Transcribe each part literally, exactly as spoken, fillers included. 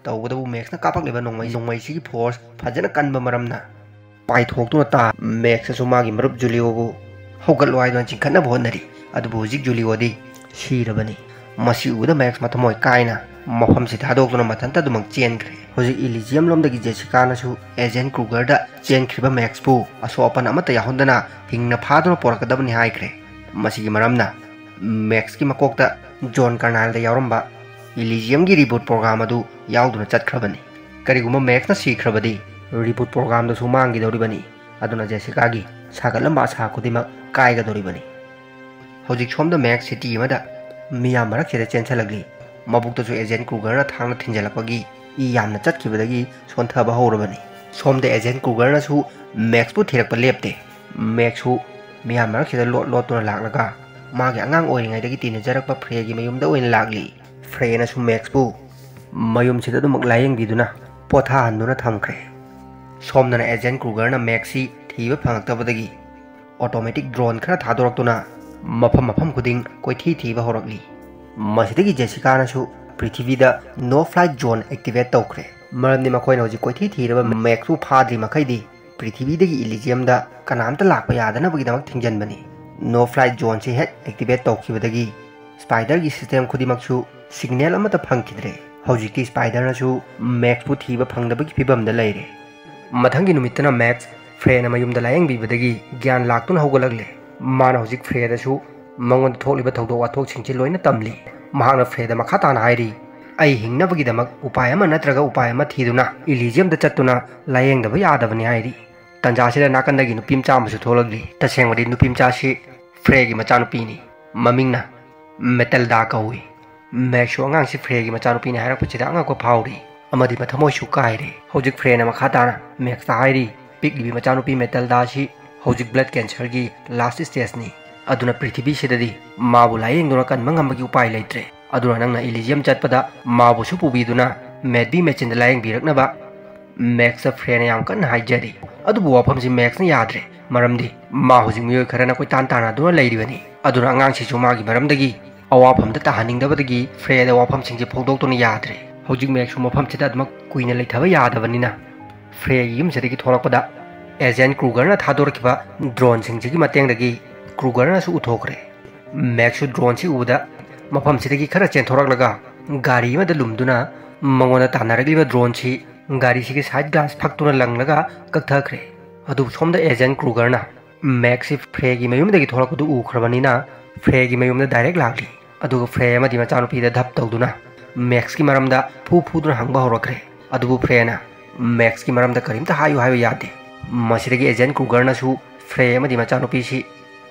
ꯇꯧꯕꯗꯕꯨ ꯃꯦꯛꯁꯅ ꯀꯥꯞꯄꯛꯂꯤꯕ ꯅꯣꯡꯃꯩ ꯅꯣꯡꯃꯩꯁꯤꯒꯤ ꯐꯣꯔꯁ ꯐꯖꯅ ꯀꯟꯕ ꯃꯔꯝꯅ ꯄꯥꯏꯊꯣꯛꯇꯨꯅ ꯇꯥ ꯃꯦꯛꯁꯅꯁꯨ ꯃꯥꯒꯤ ꯃꯔꯨꯞ ꯖꯨꯂꯤꯑꯣꯕꯨ ꯍꯧꯒꯠꯂꯣ ꯍꯥꯏꯗꯨꯅ ꯆꯤꯡꯈꯠꯅꯕ ꯍꯣꯠꯅꯔꯤ꯫ ꯑꯗꯨꯕꯨ ꯍꯧꯖꯤꯛ ꯖꯨꯂꯤꯑꯣꯗꯤ ꯁꯤꯔꯕꯅꯤ꯫ ꯃꯁꯤ ꯎꯕꯗ ꯃꯦꯛꯁ ꯃꯊꯃꯣꯏ ꯀꯥꯏꯅ ꯃꯐꯝꯁꯤ ꯊꯥꯗꯣꯛꯇꯨꯅ ꯃꯊꯟꯇ ꯑꯗꯨꯃꯛ ꯆꯦꯟꯈ꯭ꯔꯦ꯫ ꯍꯧꯖꯤꯛ ꯏꯂꯤꯖꯤꯌꯝ ꯂꯣꯝꯗꯒꯤ ꯖꯦꯁꯤꯀꯥꯅꯁꯨ ꯑꯦꯖꯦꯟ ꯀ꯭ꯔꯨꯒꯔꯗ ꯆꯦꯟꯈ꯭ꯔꯤꯕ ꯃꯦꯛꯁꯄꯨ ꯑꯁꯣꯛ ꯑꯄꯟ ꯑꯃꯠꯇ ꯌꯥꯎꯍꯟꯗꯅ ꯍꯤꯡꯅ ꯐꯥꯗꯨꯅ ꯄꯣꯔꯛꯀꯗꯕꯅꯤ ꯍꯥꯏꯈ꯭ꯔꯦ꯫ ꯃꯁꯤꯒꯤ ꯃꯔꯝꯅ ꯃꯦꯛꯁꯀꯤ ꯃꯀꯣꯛꯇ ꯖꯣꯟ ꯀꯔꯅꯥꯏꯜꯗ ꯌꯥꯎꯔꯝꯕ ꯏꯂꯤꯖꯤꯌꯝꯒꯤ ꯔꯤꯕꯨꯠ ꯄ꯭ꯔꯣꯒ꯭ꯔꯥꯝ ꯑꯗꯨ ꯌꯥꯎꯗꯨꯅ ꯆꯠꯈ꯭ꯔꯕꯅꯤ꯫ ꯀꯔꯤꯒꯨꯝꯕ ꯃꯦꯛꯁꯅ ꯁꯤꯈ꯭ꯔꯕꯗꯤ ꯔꯤꯕꯨꯠ ꯄ꯭ꯔꯣꯒ꯭ꯔꯥꯝꯗꯨꯁꯨ ꯃꯥꯡꯈꯤꯗꯧꯔꯤꯕꯅꯤ꯫ ꯑꯗꯨꯅ ꯖꯦꯁꯤꯀꯥꯒꯤ ꯁꯥꯒꯠꯂꯝꯕ ꯑꯁꯥ ꯈꯨꯗꯤꯡꯃꯛ ꯀꯥꯏꯒꯗꯧꯔꯤꯕꯅꯤ꯫ ꯍꯧꯖꯤꯛ ꯁꯣꯝꯗ ꯃꯦꯛꯁ ꯁꯤꯇꯤ ꯑꯃꯗ ꯃꯤꯌꯥꯝ ꯃꯔꯛꯁꯤꯗ ꯆꯦꯟꯁꯤꯜꯂꯛꯂꯤ꯫ ꯃꯕꯨꯛꯇꯁꯨ ꯑꯦꯖꯦꯟ ꯀ꯭ꯔꯨꯒꯔꯅ ꯊꯥꯡꯅ ꯊꯤꯟꯖꯤꯜꯂꯛꯄꯒꯤ ꯏ ꯌꯥꯝꯅ ꯆꯠꯈꯤꯕꯗꯒꯤ ꯁꯣꯟꯊꯕ ꯍꯧꯔꯕꯅꯤ꯫ ꯁꯣꯝꯗ ꯑꯦꯖꯦꯟ ꯀ꯭ꯔꯨꯒꯔꯅꯁꯨ ꯃꯦꯛꯁꯄꯨ ꯊꯤꯔꯛꯄ ꯂꯦꯞꯇꯦ꯫ ꯃꯦꯛꯁꯁꯨ ꯃꯤꯌꯥꯝ ꯃꯔꯛꯁꯤꯗ ꯂꯣꯠ ꯂꯣꯠꯇꯨꯅ ꯂꯥꯛꯂꯒ ꯃꯥꯒꯤ ꯑꯉꯥꯡ ꯑꯣꯏꯔꯤꯉꯩꯗꯒꯤ ꯇꯤꯟꯅꯖꯔꯛꯄ ꯐ꯭ꯔꯦꯒꯤ ꯃꯌꯨꯝꯗ ꯑꯣꯏꯅ ꯂꯥꯛꯂꯤ꯫ ꯐ꯭ꯔꯦꯅꯁꯨ ꯃꯦꯛꯁꯄꯨ ꯃꯌꯨꯝꯁꯤꯗ ꯑꯗꯨꯃꯛ ꯂꯥꯌꯦꯡꯕꯤꯗꯨꯅ ꯄꯣꯊꯥꯍꯟꯗꯨꯅ ꯊꯝꯈ꯭ꯔꯦ꯫ ꯁꯣꯝꯗꯅ ꯑꯦꯖꯦꯟ ꯀ꯭ꯔꯨꯒꯔꯅ ꯃꯦꯛꯁꯁꯤ ꯊꯤꯕ ꯐꯪꯂꯛꯇꯕꯗꯒꯤ ꯑꯣꯇꯣꯃꯦꯇꯤꯛ ꯗ꯭ꯔꯣꯟ ꯈꯔ ꯊꯥꯗꯣꯔꯛꯇꯨꯅ ꯃꯐꯝ ꯃꯐꯝ ꯈꯨꯗꯤꯡ ꯀꯣꯏꯊꯤ ꯊꯤꯕ ꯍꯧꯔꯛꯂꯤ꯫ ꯃꯁꯤꯗꯒꯤ ꯖꯦꯁꯤꯀꯥꯅꯁꯨ ꯄ꯭ꯔꯤꯊꯤꯕꯤꯗ ꯅꯣ ꯐ꯭ꯂꯥꯏꯠ ꯖꯣꯟ ꯑꯦꯛꯇꯤꯚꯦꯠ ꯇꯧꯈ꯭ꯔꯦ꯫ ꯃꯔꯝꯗꯤ ꯃꯈꯣꯏꯅ ꯍꯧꯖꯤꯛ ꯀꯣꯏꯊꯤ ꯊꯤꯔꯕ ꯃꯦꯛꯁꯄꯨ ꯐꯥꯗ꯭ꯔꯤ ꯃꯈꯩꯗꯤ ꯄ꯭ꯔꯤꯊꯤꯕꯤꯗꯒꯤ ꯏꯂꯤꯖꯤꯌꯝꯗ ꯀꯅꯥꯝꯇ ꯂꯥꯛꯄ ꯌꯥꯗꯅꯕꯒꯤꯗꯃꯛ ꯊꯤꯡꯖꯤꯟꯕꯅꯤ꯫ ꯅꯣ ꯐ꯭ꯂꯥꯏꯠ ꯖꯣꯟꯁꯤ ꯍꯦꯛ ꯑꯦꯛꯇꯤꯚꯦꯠ ꯇꯧꯈꯤꯕꯗꯒꯤ ꯁ꯭ꯄꯥꯏꯗꯔꯒꯤ ꯁꯤꯁꯇꯦꯝ ꯈꯨꯗꯤꯡꯃꯛꯁꯨ ꯁꯤꯒꯅꯦꯜ ꯑꯃꯠꯇ ꯐꯪꯈꯤꯗ꯭ꯔꯦ꯫ ꯍꯧꯖꯤꯛꯇꯤ ꯁ꯭ꯄꯥꯏꯗꯔꯅꯁꯨ ꯃꯦꯛꯁꯄꯨ ꯊꯤꯕ ꯐꯪꯗꯕꯒꯤ ꯐꯤꯕꯝꯗ ꯂꯩꯔꯦ꯫ ꯃꯊꯪꯒꯤ ꯅꯨꯃꯤꯠꯇꯅ ꯃꯦꯛꯁ ꯐ꯭ꯔꯦꯅ ꯃꯌꯨꯝꯗ ꯂꯥꯌꯦꯡꯕꯤꯕꯗꯒꯤ ꯒ꯭ꯌꯥꯟ ꯂꯥꯛꯇꯨꯅ ꯍꯧꯒꯠꯂꯛꯂꯦ꯫ ꯃꯥꯅ ꯍꯧꯖꯤꯛ ꯐ꯭ꯔꯦꯗꯁꯨ ꯃꯉꯣꯟꯗ ꯊꯣꯛꯂꯤꯕ ꯊꯧꯗꯣꯛ ꯋꯥꯊꯣꯛꯁꯤꯡꯁꯤ ꯂꯣꯏꯅ ꯇꯝꯂꯤ꯫ ꯃꯍꯥꯛꯅ ꯐ꯭ꯔꯦꯗ ꯃꯈꯥ ꯇꯥꯅ ꯍꯥꯏꯔꯤ, "ꯑꯩ ꯍꯤꯡꯅꯕꯒꯤꯗꯃꯛ ꯎꯄꯥꯏ ꯑꯃ ꯅꯠꯇ꯭ꯔꯒ ꯎꯄꯥꯏ ꯑꯃ ꯊꯤꯗꯨꯅ ꯏꯂꯤꯖꯤꯌꯝꯗ ꯆꯠꯇꯨꯅ ꯂꯥꯌꯦꯡꯗꯕ ꯌꯥꯗꯕꯅꯤ" ꯍꯥꯏꯔꯤ꯫ ꯇꯟꯖꯥꯁꯤꯗ ꯅꯥꯀꯟꯗꯒꯤ ꯅꯨꯄꯤ ꯃꯆꯥ ꯑꯃꯁꯨ ꯊꯣꯛꯂꯛꯂꯤ꯫ ꯇꯁꯦꯡꯕꯗꯤ ꯅꯨꯄꯤ ꯃꯆꯥꯁꯤ ꯐ꯭ꯔꯦꯒꯤ ꯃꯆꯥꯅꯨꯄꯤꯅꯤ꯫ ꯃꯃꯤꯡꯅ ꯃꯦꯇꯜꯗꯥ ꯀꯧꯏ꯫ ꯃꯦꯛꯁꯁꯨ ꯑꯉꯥꯡꯁꯤ ꯐ꯭ꯔꯦꯒꯤ ꯃꯆꯥꯅꯨꯄꯤꯅꯤ ꯍꯥꯏꯔꯛꯄꯁꯤꯗ ꯑꯉꯛꯄ ꯐꯥꯎꯔꯤ ꯑꯃꯗꯤ ꯃꯊꯃꯣꯏꯁꯨ ꯀꯥꯏꯔꯦ꯫ ꯍꯧꯖꯤꯛ ꯐ꯭ꯔꯦꯅ ꯃꯈꯥ ꯇꯥꯅ ꯃꯦꯛꯁꯇ ꯍꯥꯏꯔꯤ, "ꯄꯤꯛꯂꯤꯕꯤ ꯃꯆꯥꯅꯨꯄꯤ ꯃꯦꯇꯜꯗꯥ ꯑꯁꯤ ꯍꯧꯖꯤꯛ ꯕ꯭ꯂꯗ ꯀꯦꯟꯁꯔꯒꯤ ꯂꯥꯁ ꯁ꯭ꯇꯦꯖꯅꯤ꯫ ꯑꯗꯨꯅ ꯄ꯭ꯔꯤꯊꯤꯕꯤꯁꯤꯗꯗꯤ ꯃꯥꯕꯨ ꯂꯥꯌꯦꯡꯗꯨꯅ ꯀꯟꯕ ꯉꯝꯕꯒꯤ ꯎꯄꯥꯏ ꯂꯩꯇ꯭ꯔꯦ꯫ ꯑꯗꯨꯅ ꯅꯪꯅ ꯏꯂꯤꯖꯤꯌꯝ ꯆꯠꯄꯗ ꯃꯥꯕꯨꯁꯨ ꯄꯨꯕꯤꯗꯨꯅ ꯃꯦꯠꯕꯤ ꯃꯦꯆꯤꯟꯗ ꯂꯥꯌꯦꯡꯕꯤꯔꯛꯅꯕ ꯃꯦꯛꯁꯇ ꯐ꯭ꯔꯦꯅ ꯌꯥꯝ ꯀꯟꯅ ꯍꯥꯏꯖꯔꯤ꯫ ꯑꯗꯨꯕꯨ ꯋꯥꯐꯝꯁꯤ ꯃꯦꯛꯁꯅ ꯌꯥꯗ꯭ꯔꯦ, ꯃꯔꯝꯗꯤ ꯃꯥ ꯍꯧꯖꯤꯛ ꯃꯤꯑꯣꯏ ꯈꯔꯅ ꯀꯣꯏꯇꯥꯟ ꯇꯥꯟꯅꯗꯨꯅ ꯂꯩꯔꯤꯕꯅꯤ꯫ ꯑꯗꯨꯅ ꯑꯉꯥꯡꯁꯤꯁꯨ ꯃꯥꯒꯤ ꯃꯔꯝꯗꯒꯤ ꯑꯋꯥꯐꯝꯗ ꯇꯥꯍꯟꯅꯤꯡꯗꯕꯗꯒꯤ ꯐ꯭ꯔꯦꯗ ꯋꯥꯐꯝꯁꯤꯡꯁꯤ ꯐꯣꯡꯗꯣꯛꯇꯨꯅ ꯌꯥꯗ꯭ꯔꯦ꯫ ꯍꯧꯖꯤꯛ ꯃꯦꯛꯁꯁꯨ ꯃꯐꯝꯁꯤꯗ ꯑꯗꯨꯃꯛ ꯀꯨꯏꯅ ꯂꯩꯊꯕ ꯌꯥꯗꯕꯅꯤꯅ, ꯐ꯭ꯔꯦꯒꯤ ꯌꯨꯝꯁꯤꯗꯒꯤ ꯊꯣꯛꯂꯛꯄꯗ ꯑꯦꯖꯦꯟ ꯀ꯭ꯔꯨꯒꯔꯅ ꯊꯥꯗꯣꯔꯛꯈꯤꯕ ꯗ꯭ꯔꯣꯟꯁꯤꯡꯁꯤꯒꯤ ꯃꯇꯦꯡꯗꯒꯤ ꯀ꯭ꯔꯨꯒꯔꯅꯁꯨ ꯎꯊꯣꯛꯈ꯭ꯔꯦ꯫ ꯃꯦꯛꯁꯁꯨ ꯗ꯭ꯔꯣꯟꯁꯤ ꯎꯕꯗ ꯃꯐꯝꯁꯤꯗꯒꯤ ꯈꯔ ꯆꯦꯟꯊꯣꯔꯛꯂꯒ ꯒꯥꯔꯤ ꯑꯃꯗ ꯂꯨꯝꯗꯨꯅ ꯃꯉꯣꯟꯗ ꯇꯥꯟꯅꯔꯛꯂꯤꯕ ꯗ꯭ꯔꯣꯟꯁꯤ ꯒꯥꯔꯤꯁꯤꯒꯤ ꯁꯥꯏꯠ ꯒ꯭ꯂꯥꯁ ꯐꯛꯇꯨꯅ ꯂꯪꯂꯒ ꯀꯛꯊꯈ꯭ꯔꯦ꯫ ꯑꯗꯨꯕꯨ ꯁꯣꯝꯗ ꯑꯦꯖꯦꯟ ꯀ꯭ꯔꯨꯒꯔꯅ ꯃꯦꯛꯁꯁꯤ ꯐ꯭ꯔꯦꯒꯤ ꯃꯌꯨꯝꯗꯒꯤ ꯊꯣꯛꯂꯛꯄꯗꯨ ꯎꯈ꯭ꯔꯕꯅꯤꯅ ꯐ꯭ꯔꯦꯒꯤ ꯃꯌꯨꯝꯗ ꯗꯥꯏꯔꯦꯛ ꯂꯥꯛꯂꯤ꯫ ꯑꯗꯨꯒ ꯐ꯭ꯔꯦ ꯑꯃꯗꯤ ꯃꯆꯥꯅꯨꯄꯤꯗ ꯙꯞ ꯇꯧꯗꯨꯅ ꯃꯦꯛꯁꯀꯤ ꯃꯔꯝꯗ ꯐꯨ ꯐꯨꯗꯨꯅ ꯍꯪꯕ ꯍꯧꯔꯛꯈ꯭ꯔꯦ꯫ ꯑꯗꯨꯕꯨ ꯐ꯭ꯔꯦꯅ ꯃꯦꯛꯁꯀꯤ ꯃꯔꯝꯗ ꯀꯔꯤꯝꯇ ꯍꯥꯏꯌꯨ ꯍꯥꯏꯕ ꯌꯥꯗꯦ꯫ ꯃꯁꯤꯗꯒꯤ ꯑꯦꯖꯦꯟ ꯀ꯭ꯔꯨꯒꯔꯅꯁꯨ ꯐ꯭ꯔꯦ ꯑꯃꯗꯤ ꯃꯆꯥꯅꯨꯄꯤꯁꯤ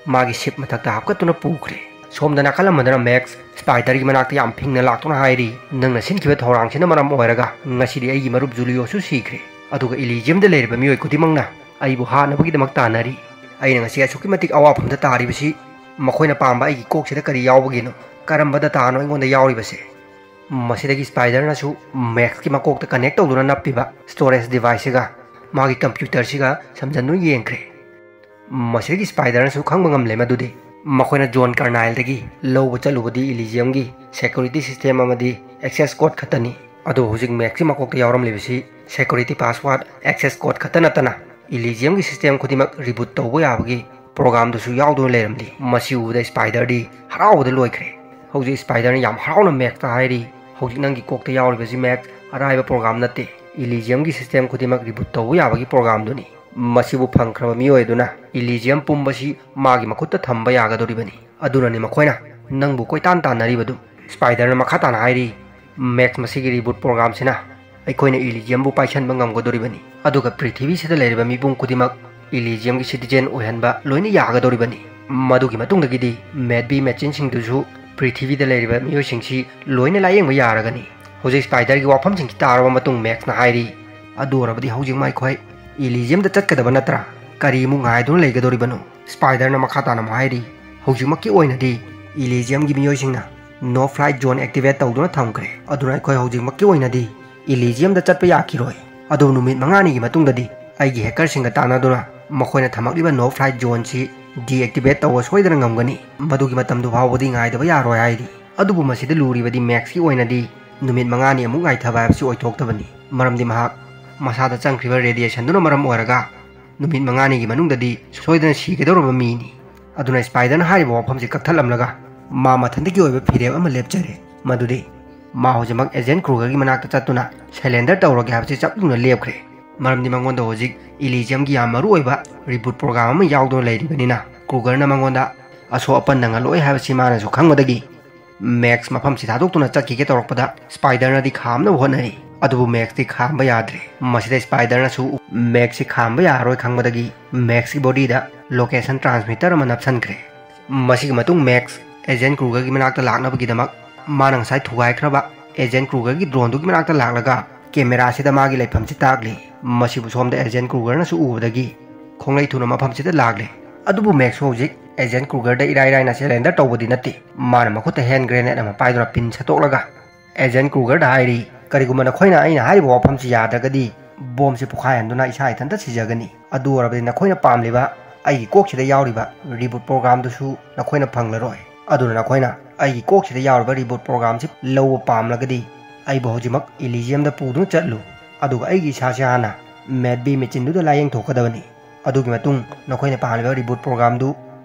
ꯃꯥꯒꯤ ꯁꯤꯞ ꯃꯊꯛꯇ ꯍꯥꯞꯀꯠꯇꯨꯅ ꯄꯨꯈ꯭ꯔꯦ꯫ ꯁꯣꯝꯗ ꯅꯥꯀꯜ ꯑꯃꯗꯅ ꯃꯦꯛꯁ ꯁ꯭ꯄꯥꯏꯗꯔꯒꯤ ꯃꯅꯥꯛꯇ ꯌꯥꯝ ꯐꯤꯡꯅ ꯂꯥꯛꯇꯨꯅ ꯍꯥꯏꯔꯤ, "ꯅꯪꯅ ꯁꯤꯟꯈꯤꯕ ꯊꯧꯔꯥꯡꯁꯤꯅ ꯃꯔꯝ ꯑꯣꯏꯔꯒ ꯉꯁꯤꯗꯤ ꯑꯩꯒꯤ ꯃꯔꯨꯞ ꯖꯨꯂꯤꯌꯣꯁꯨ ꯁꯤꯈ꯭ꯔꯦ꯫ ꯑꯗꯨꯒ ꯏꯂꯤꯖꯤꯌꯝꯗ ꯂꯩꯔꯤꯕ ꯃꯤꯑꯣꯏ ꯈꯨꯗꯤꯡꯃꯛꯅ ꯑꯩꯕꯨ ꯍꯥꯠꯅꯕꯒꯤꯗꯃꯛ ꯇꯥꯟꯅꯔꯤ꯫ ꯑꯩꯅ ꯉꯁꯤ ꯑꯁꯨꯛꯀꯤ ꯃꯇꯤꯛ ꯑꯋꯥꯐꯝꯗ ꯇꯥꯔꯤꯕꯁꯤ ꯃꯈꯣꯏꯅ ꯄꯥꯝꯕ ꯑꯩꯒꯤ ꯀꯣꯛꯁꯤꯗ ꯀꯔꯤ ꯌꯥꯎꯕꯒꯤꯅꯣ? ꯀꯔꯝꯕ ꯗꯇꯥꯅꯣ ꯑꯩꯉꯣꯟꯗ ꯌꯥꯎꯔꯤꯕꯁꯦ?" ꯃꯁꯤꯗꯒꯤ ꯁ꯭ꯄꯥꯏꯗꯔꯅꯁꯨ ꯃꯦꯛꯁꯀꯤ ꯃꯀꯣꯛꯇ ꯀꯅꯦꯛ ꯇꯧꯗꯨꯅ ꯅꯞꯄꯤꯕ ꯁ꯭ꯇꯣꯔꯦꯖ ꯗꯤꯚꯥꯏꯁꯁꯤꯒ ꯃꯥꯒꯤ ꯀꯝꯄ꯭ꯌꯨꯇꯔꯁꯤꯒ ꯁꯝꯖꯟꯗꯨꯅ ꯌꯦꯡꯈ꯭ꯔꯦ꯫ ꯃꯁꯤꯗꯒꯤ ꯁ꯭ꯄꯥꯏꯗꯔꯅꯁꯨ ꯈꯪꯕ ꯉꯝꯂꯦ ꯃꯗꯨꯗꯤ ꯃꯈꯣꯏꯅ ꯖꯣꯟ ꯀꯔꯅꯥꯏꯜꯗꯒꯤ ꯂꯧꯕ ꯆꯠꯂꯨꯕꯗꯤ ꯏꯂꯤꯖꯤꯌꯝꯒꯤ ꯁꯦꯀ꯭ꯌꯨꯔꯤꯇꯤ ꯁꯤꯁꯇꯦꯝ ꯑꯃꯗꯤ ꯑꯦꯛꯁꯦꯁ ꯀꯣꯗ ꯈꯛꯇꯅꯤ꯫ ꯑꯗꯨꯕꯨ ꯍꯧꯖꯤꯛ ꯃꯦꯛꯁꯀꯤ ꯃꯀꯣꯛꯇ ꯌꯥꯎꯔꯝꯂꯤꯕꯁꯤ ꯁꯦꯀ꯭ꯌꯨꯔꯤꯇꯤ ꯄꯥꯁꯋꯥꯔꯗ, ꯑꯦꯛꯁꯦꯁ ꯀꯣꯗ ꯈꯛꯇ ꯅꯠꯇꯅ ꯏꯂꯤꯖꯤꯌꯝꯒꯤ ꯁꯤꯁꯇꯦꯝ ꯈꯨꯗꯤꯡꯃꯛ ꯔꯤꯕꯨꯠ ꯇꯧꯕ ꯌꯥꯕꯒꯤ ꯄ꯭ꯔꯣꯒꯥꯝꯗꯨꯁꯨ ꯌꯥꯎꯗꯨꯅ ꯂꯩꯔꯝꯂꯤ꯫ ꯃꯁꯤ ꯎꯕꯗ ꯁ꯭ꯄꯥꯏꯗꯔꯗꯤ ꯍꯔꯥꯎꯕꯗ ꯂꯣꯏꯈ꯭ꯔꯦ꯫ ꯍꯧꯖꯤꯛ ꯁ꯭ꯄꯥꯏꯗꯔꯅ ꯌꯥꯝ ꯍꯔꯥꯎꯅ ꯃꯦꯛꯁꯇ ꯍꯥꯏꯔꯤ, "ꯍꯧꯖꯤꯛ ꯅꯪꯒꯤ ꯀꯣꯛꯇ ꯌꯥꯎꯔꯤꯕꯁꯤ ꯃꯦꯛꯁ ꯑꯔꯥꯏꯕ ꯄ꯭ꯔꯣꯒꯥꯝ ꯅꯠꯇꯦ, ꯏꯂꯤꯖꯤꯌꯝꯒꯤ ꯁꯤꯁꯇꯦꯝ ꯈꯨꯗꯤꯡꯃꯛ ꯔꯤꯕꯨꯠ ꯇꯧꯕ ꯌꯥꯕꯒꯤ ꯄ꯭ꯔꯣꯒꯥꯝꯗꯨꯅꯤ꯫ ꯃꯁꯤꯕꯨ ꯐꯪꯈ꯭ꯔꯕ ꯃꯤꯑꯣꯏ ꯑꯗꯨꯅ ꯏꯂꯤꯖꯤꯌꯝ ꯄꯨꯝꯕꯁꯤ ꯃꯥꯒꯤ ꯃꯈꯨꯠꯇ ꯊꯝꯕ ꯌꯥꯒꯗꯧꯔꯤꯕꯅꯤ꯫ ꯑꯗꯨꯅꯅꯤ ꯃꯈꯣꯏꯅ ꯅꯪꯕꯨ ꯀꯣꯏꯇꯥꯟ ꯇꯥꯟꯅꯔꯤꯕꯗꯨ꯫" ꯁ꯭ꯄꯥꯏꯗꯔꯅ ꯃꯈꯥ ꯇꯥꯅ ꯍꯥꯏꯔꯤ, "ꯃꯦꯛꯁ, ꯃꯁꯤꯒꯤ ꯔꯤꯕꯨꯠ ꯄ꯭ꯔꯣꯒꯥꯝꯁꯤꯅ ꯑꯩꯈꯣꯏꯅ ꯏꯂꯤꯖꯤꯌꯝꯕꯨ ꯄꯥꯏꯁꯟꯕ ꯉꯝꯒꯗꯧꯔꯤꯕꯅꯤ, ꯑꯗꯨꯒ ꯄ꯭ꯔꯤꯊꯤꯕꯤꯁꯤꯗ ꯂꯩꯔꯤꯕ ꯃꯤꯄꯨꯝ ꯈꯨꯗꯤꯡꯃꯛ ꯏꯂꯤꯖꯤꯌꯝꯒꯤ ꯁꯤꯇꯤꯖꯦꯟ ꯑꯣꯏꯍꯟꯕ ꯂꯣꯏꯅ ꯌꯥꯒꯗꯧꯔꯤꯕꯅꯤ꯫ ꯃꯗꯨꯒꯤ ꯃꯇꯨꯡꯗꯒꯤꯗꯤ ꯃꯦꯠꯕꯤ ꯃꯦꯆꯤꯟꯁꯤꯡꯗꯨꯁꯨ ꯄ꯭ꯔꯤꯊꯤꯕꯤꯗ ꯂꯩꯔꯤꯕ ꯃꯤꯑꯣꯏꯁꯤꯡꯁꯤ ꯂꯣꯏꯅ ꯂꯥꯌꯦꯡꯕ ꯌꯥꯔꯒꯅꯤ꯫" ꯍꯧꯖꯤꯛ ꯁ꯭ꯄꯥꯏꯗꯔꯒꯤ ꯋꯥꯐꯝꯁꯤꯡꯁꯤ ꯇꯥꯔꯕ ꯃꯇꯨꯡ ꯃꯦꯛꯁꯅ ꯍꯥꯏꯔꯤ, "ꯑꯗꯨ ꯑꯣꯏꯔꯕꯗꯤ ꯍꯧꯖꯤꯛ ꯑꯩꯈꯣꯏ ꯏꯂꯤꯖꯤꯌꯝꯗ ꯆꯠꯀꯗꯕ ꯅꯠꯇ꯭ꯔꯥ? ꯀꯔꯤꯃꯨꯛ ꯉꯥꯏꯗꯨꯅ ꯂꯩꯒꯗꯧꯔꯤꯕꯅꯣ?" ꯁ꯭ꯄꯥꯏꯗꯔꯅ ꯃꯈꯥ ꯇꯥꯅ ꯑꯃꯨꯛ ꯍꯥꯏꯔꯤ, "ꯍꯧꯖꯤꯛꯃꯛꯀꯤ ꯑꯣꯏꯅꯗꯤ ꯏꯂꯤꯖꯤꯌꯝꯒꯤ ꯃꯤꯑꯣꯏꯁꯤꯡꯅ ꯅꯣ ꯐ꯭ꯂꯥꯏꯠ ꯖꯣꯟ ꯑꯦꯛꯇꯤꯚꯦꯠ ꯇꯧꯗꯨꯅ ꯊꯝꯈ꯭ꯔꯦ꯫ ꯑꯗꯨꯅ ꯑꯩꯈꯣꯏ ꯍꯧꯖꯤꯛꯃꯛꯀꯤ ꯑꯣꯏꯅꯗꯤ ꯏꯂꯤꯖꯤꯌꯝꯗ ꯆꯠꯄ ꯌꯥꯈꯤꯔꯣꯏ꯫ ꯑꯗꯨꯕꯨ ꯅꯨꯃꯤꯠ ꯃꯉꯥꯅꯤꯒꯤ ꯃꯇꯨꯡꯗꯗꯤ ꯑꯩꯒꯤ ꯍꯦꯀꯔꯁꯤꯡꯒ ꯇꯥꯟꯅꯗꯨꯅ ꯃꯈꯣꯏꯅ ꯊꯝꯃꯛꯂꯤꯕ ꯅꯣ ꯐ꯭ꯂꯥꯏꯠ ꯖꯣꯟꯁꯤ ꯗꯤꯑꯦꯛꯇꯤꯚꯦꯠ ꯇꯧꯕ ꯁꯣꯏꯗꯅ ꯉꯝꯒꯅꯤ꯫ ꯃꯗꯨꯒꯤ ꯃꯇꯝꯗꯨ ꯐꯥꯎꯕꯗꯤ ꯉꯥꯏꯗꯕ ꯌꯥꯔꯣꯏ" ꯍꯥꯏꯔꯤ꯫ ꯑꯗꯨꯕꯨ ꯃꯁꯤꯗ ꯂꯨꯔꯤꯕꯗꯤ ꯃꯦꯛꯁꯀꯤ ꯑꯣꯏꯅꯗꯤ ꯅꯨꯃꯤꯠ ꯃꯉꯥꯅꯤ ꯑꯃꯨꯛ ꯉꯥꯏꯊꯕ ꯍꯥꯏꯕꯁꯤ ꯑꯣꯏꯊꯣꯛꯇꯕꯅꯤ꯫ ꯃꯔꯝꯗꯤ ꯃꯍꯥꯛ ꯃꯁꯥꯗ ꯆꯪꯈ꯭ꯔꯤꯕ radiationꯗꯨꯅ ꯃꯔꯝ ꯑꯣꯏꯔꯒ ꯅꯨꯃꯤꯠ ꯃꯉꯥꯅꯤꯒꯤ ꯃꯅꯨꯡꯗꯗꯤ ꯁꯣꯏꯗꯅ ꯁꯤꯒꯗꯧꯔꯕ ꯃꯤꯅꯤ꯫ ꯑꯗꯨꯅ Spiderꯅ ꯍꯥꯏꯔꯤꯕ ꯋꯥꯐꯝꯁꯤ ꯀꯛꯊꯠꯂꯝꯂꯒ ꯃꯥ ꯃꯊꯟꯇꯒꯤ ꯑꯣꯏꯕ ꯐꯤꯔꯦꯞ ꯑꯃ ꯂꯦꯞꯆꯔꯦ, ꯃꯗꯨꯗꯤ ꯃꯥ ꯍꯧꯖꯤꯛꯃꯛ Agent Krugerꯒꯤ ꯃꯅꯥꯛꯇ ꯆꯠꯇꯨꯅ surrender ꯇꯧꯔꯒꯦ ꯍꯥꯏꯕꯁꯤ ꯆꯞ ꯌꯨꯡꯅ ꯂꯦꯞꯈ꯭ꯔꯦ꯫ ꯃꯔꯝꯗꯤ ꯃꯉꯣꯟꯗ ꯍꯧꯖꯤꯛ Elysiumꯒꯤ ꯌꯥꯝ ꯃꯔꯨ ꯑꯣꯏꯕ reboot program ꯑꯃ ꯌꯥꯎꯗꯨꯅ ꯂꯩꯔꯤꯕꯅꯤꯅ, Krugerꯅ ꯃꯉꯣꯟꯗ ꯑꯁꯣꯛ ꯑꯄꯟ ꯅꯪꯍꯜꯂꯣꯏ ꯍꯥꯏꯕꯁꯤ ꯃꯥꯅꯁꯨ ꯈꯪꯕꯗꯒꯤ, Max ꯃꯐꯝꯁꯤ ꯊꯥꯗꯣꯛꯇꯨꯅ ꯆꯠꯈꯤꯒꯦ ꯇꯧꯔꯛꯄꯗ, Spiderꯅꯗꯤ ꯈꯥꯝꯅꯕ ꯍꯣꯠꯅꯔꯤ꯫ ꯑꯗꯨꯕꯨ Maxꯇꯤ ꯈꯥꯝꯕ ꯌꯥꯗ꯭ꯔꯦ꯫ ꯃꯁꯤꯗ Spiderꯅꯁꯨ Maxꯁꯤ ꯈꯥꯝꯕ ꯌꯥꯔꯔꯣꯏ ꯈꯪꯕꯗꯒꯤ, Maxꯀꯤ bodyꯗ location transmitter ꯑꯃ ꯅꯞꯁꯟꯈ꯭ꯔꯦ꯫ ꯃꯁꯤꯒꯤ ꯃꯇꯨꯡ Max Agent Krugerꯒꯤ ꯃꯅꯥꯛꯇ ꯂꯥꯛꯅꯕꯒꯤꯗꯃꯛ ꯃꯥꯅ ꯉꯁꯥꯏ ꯊꯨꯒꯥꯏꯈ꯭ꯔꯕ Agent Krugerꯒꯤ droneꯗꯨꯒꯤ ꯃꯅꯥꯛꯇ ꯂꯥꯛꯂꯒ cameraꯁꯤꯗ ꯃꯥꯒꯤ ꯂꯩꯐꯝꯁꯤ ꯇꯥꯛꯂꯤ꯫ ꯃꯁꯤꯕꯨ ꯁꯣꯝꯗ Agent Krugerꯅꯁꯨ ꯎꯕꯗꯒꯤ ꯈꯣꯡꯂꯩ ꯊꯨꯅ ꯃꯐꯝꯁꯤꯗ ꯂꯥꯛꯂꯦ꯫ ꯑꯗꯨꯕꯨ Maxꯁꯨ ꯍꯧꯖꯤꯛ Agent Krugerꯗ ꯏꯔꯥꯏ ꯂꯥꯏꯅ surrender ꯇꯧꯕꯗꯤ ꯅꯠꯇꯦ꯫ ꯃꯥꯅ ꯃꯈꯨꯠꯇ hand grenade ꯑꯃ ꯄꯥꯏꯗꯨꯅ pin ꯁꯠꯇꯣꯛꯂꯒ Agent Krugerꯗ ꯍꯥꯏꯔꯤ, "ꯀꯔꯤꯒꯨꯝꯕ ꯅꯈꯣꯏꯅ ꯑꯩꯅ ꯍꯥꯏꯔꯤꯕ ꯋꯥꯐꯝꯁꯤ ꯌꯥꯗ꯭ꯔꯒꯗꯤ, bombꯁꯤ ꯄꯣꯈꯥꯏꯍꯟꯗꯨꯅ ꯏꯁꯥ ꯏꯊꯟꯇ ꯁꯤꯖꯒꯅꯤ꯫ ꯑꯗꯨ ꯑꯣꯏꯔꯕꯗꯤ ꯅꯈꯣꯏꯅ ꯄꯥꯝꯂꯤꯕ ꯑꯩꯒꯤ ꯀꯣꯛꯁꯤꯗ ꯌꯥꯎꯔꯤꯕ reboot programꯗꯨꯁꯨ ꯅꯈꯣꯏꯅ ꯐꯪꯂꯔꯣꯏ꯫ ꯑꯗꯨꯅ ꯅꯈꯣꯏꯅ ꯑꯩꯒꯤ ꯀꯣꯛꯁꯤꯗ ꯌꯥꯎꯔꯤꯕ reboot programꯁꯤ ꯂꯧꯕ ꯄꯥꯝꯂꯒꯗꯤ, ꯑꯩꯕꯨ ꯍꯧꯖꯤꯛꯃꯛ Elysiumꯗ ꯄꯨꯗꯨꯅ ꯆꯠꯂꯨ꯫ ꯑꯗꯨꯒ ꯑꯩꯒꯤ ꯏꯁꯥꯁꯤ ꯍꯥꯟꯅ Matt Bey machineꯗꯨꯗ ꯂꯥꯌꯦꯡꯊꯣꯛꯀꯗꯕꯅꯤ꯫ ꯑꯗꯨꯒꯤ ꯃꯇꯨꯡ ꯅꯈꯣꯏꯅ ꯄꯥꯝꯂꯤꯕ reboot programꯗꯨ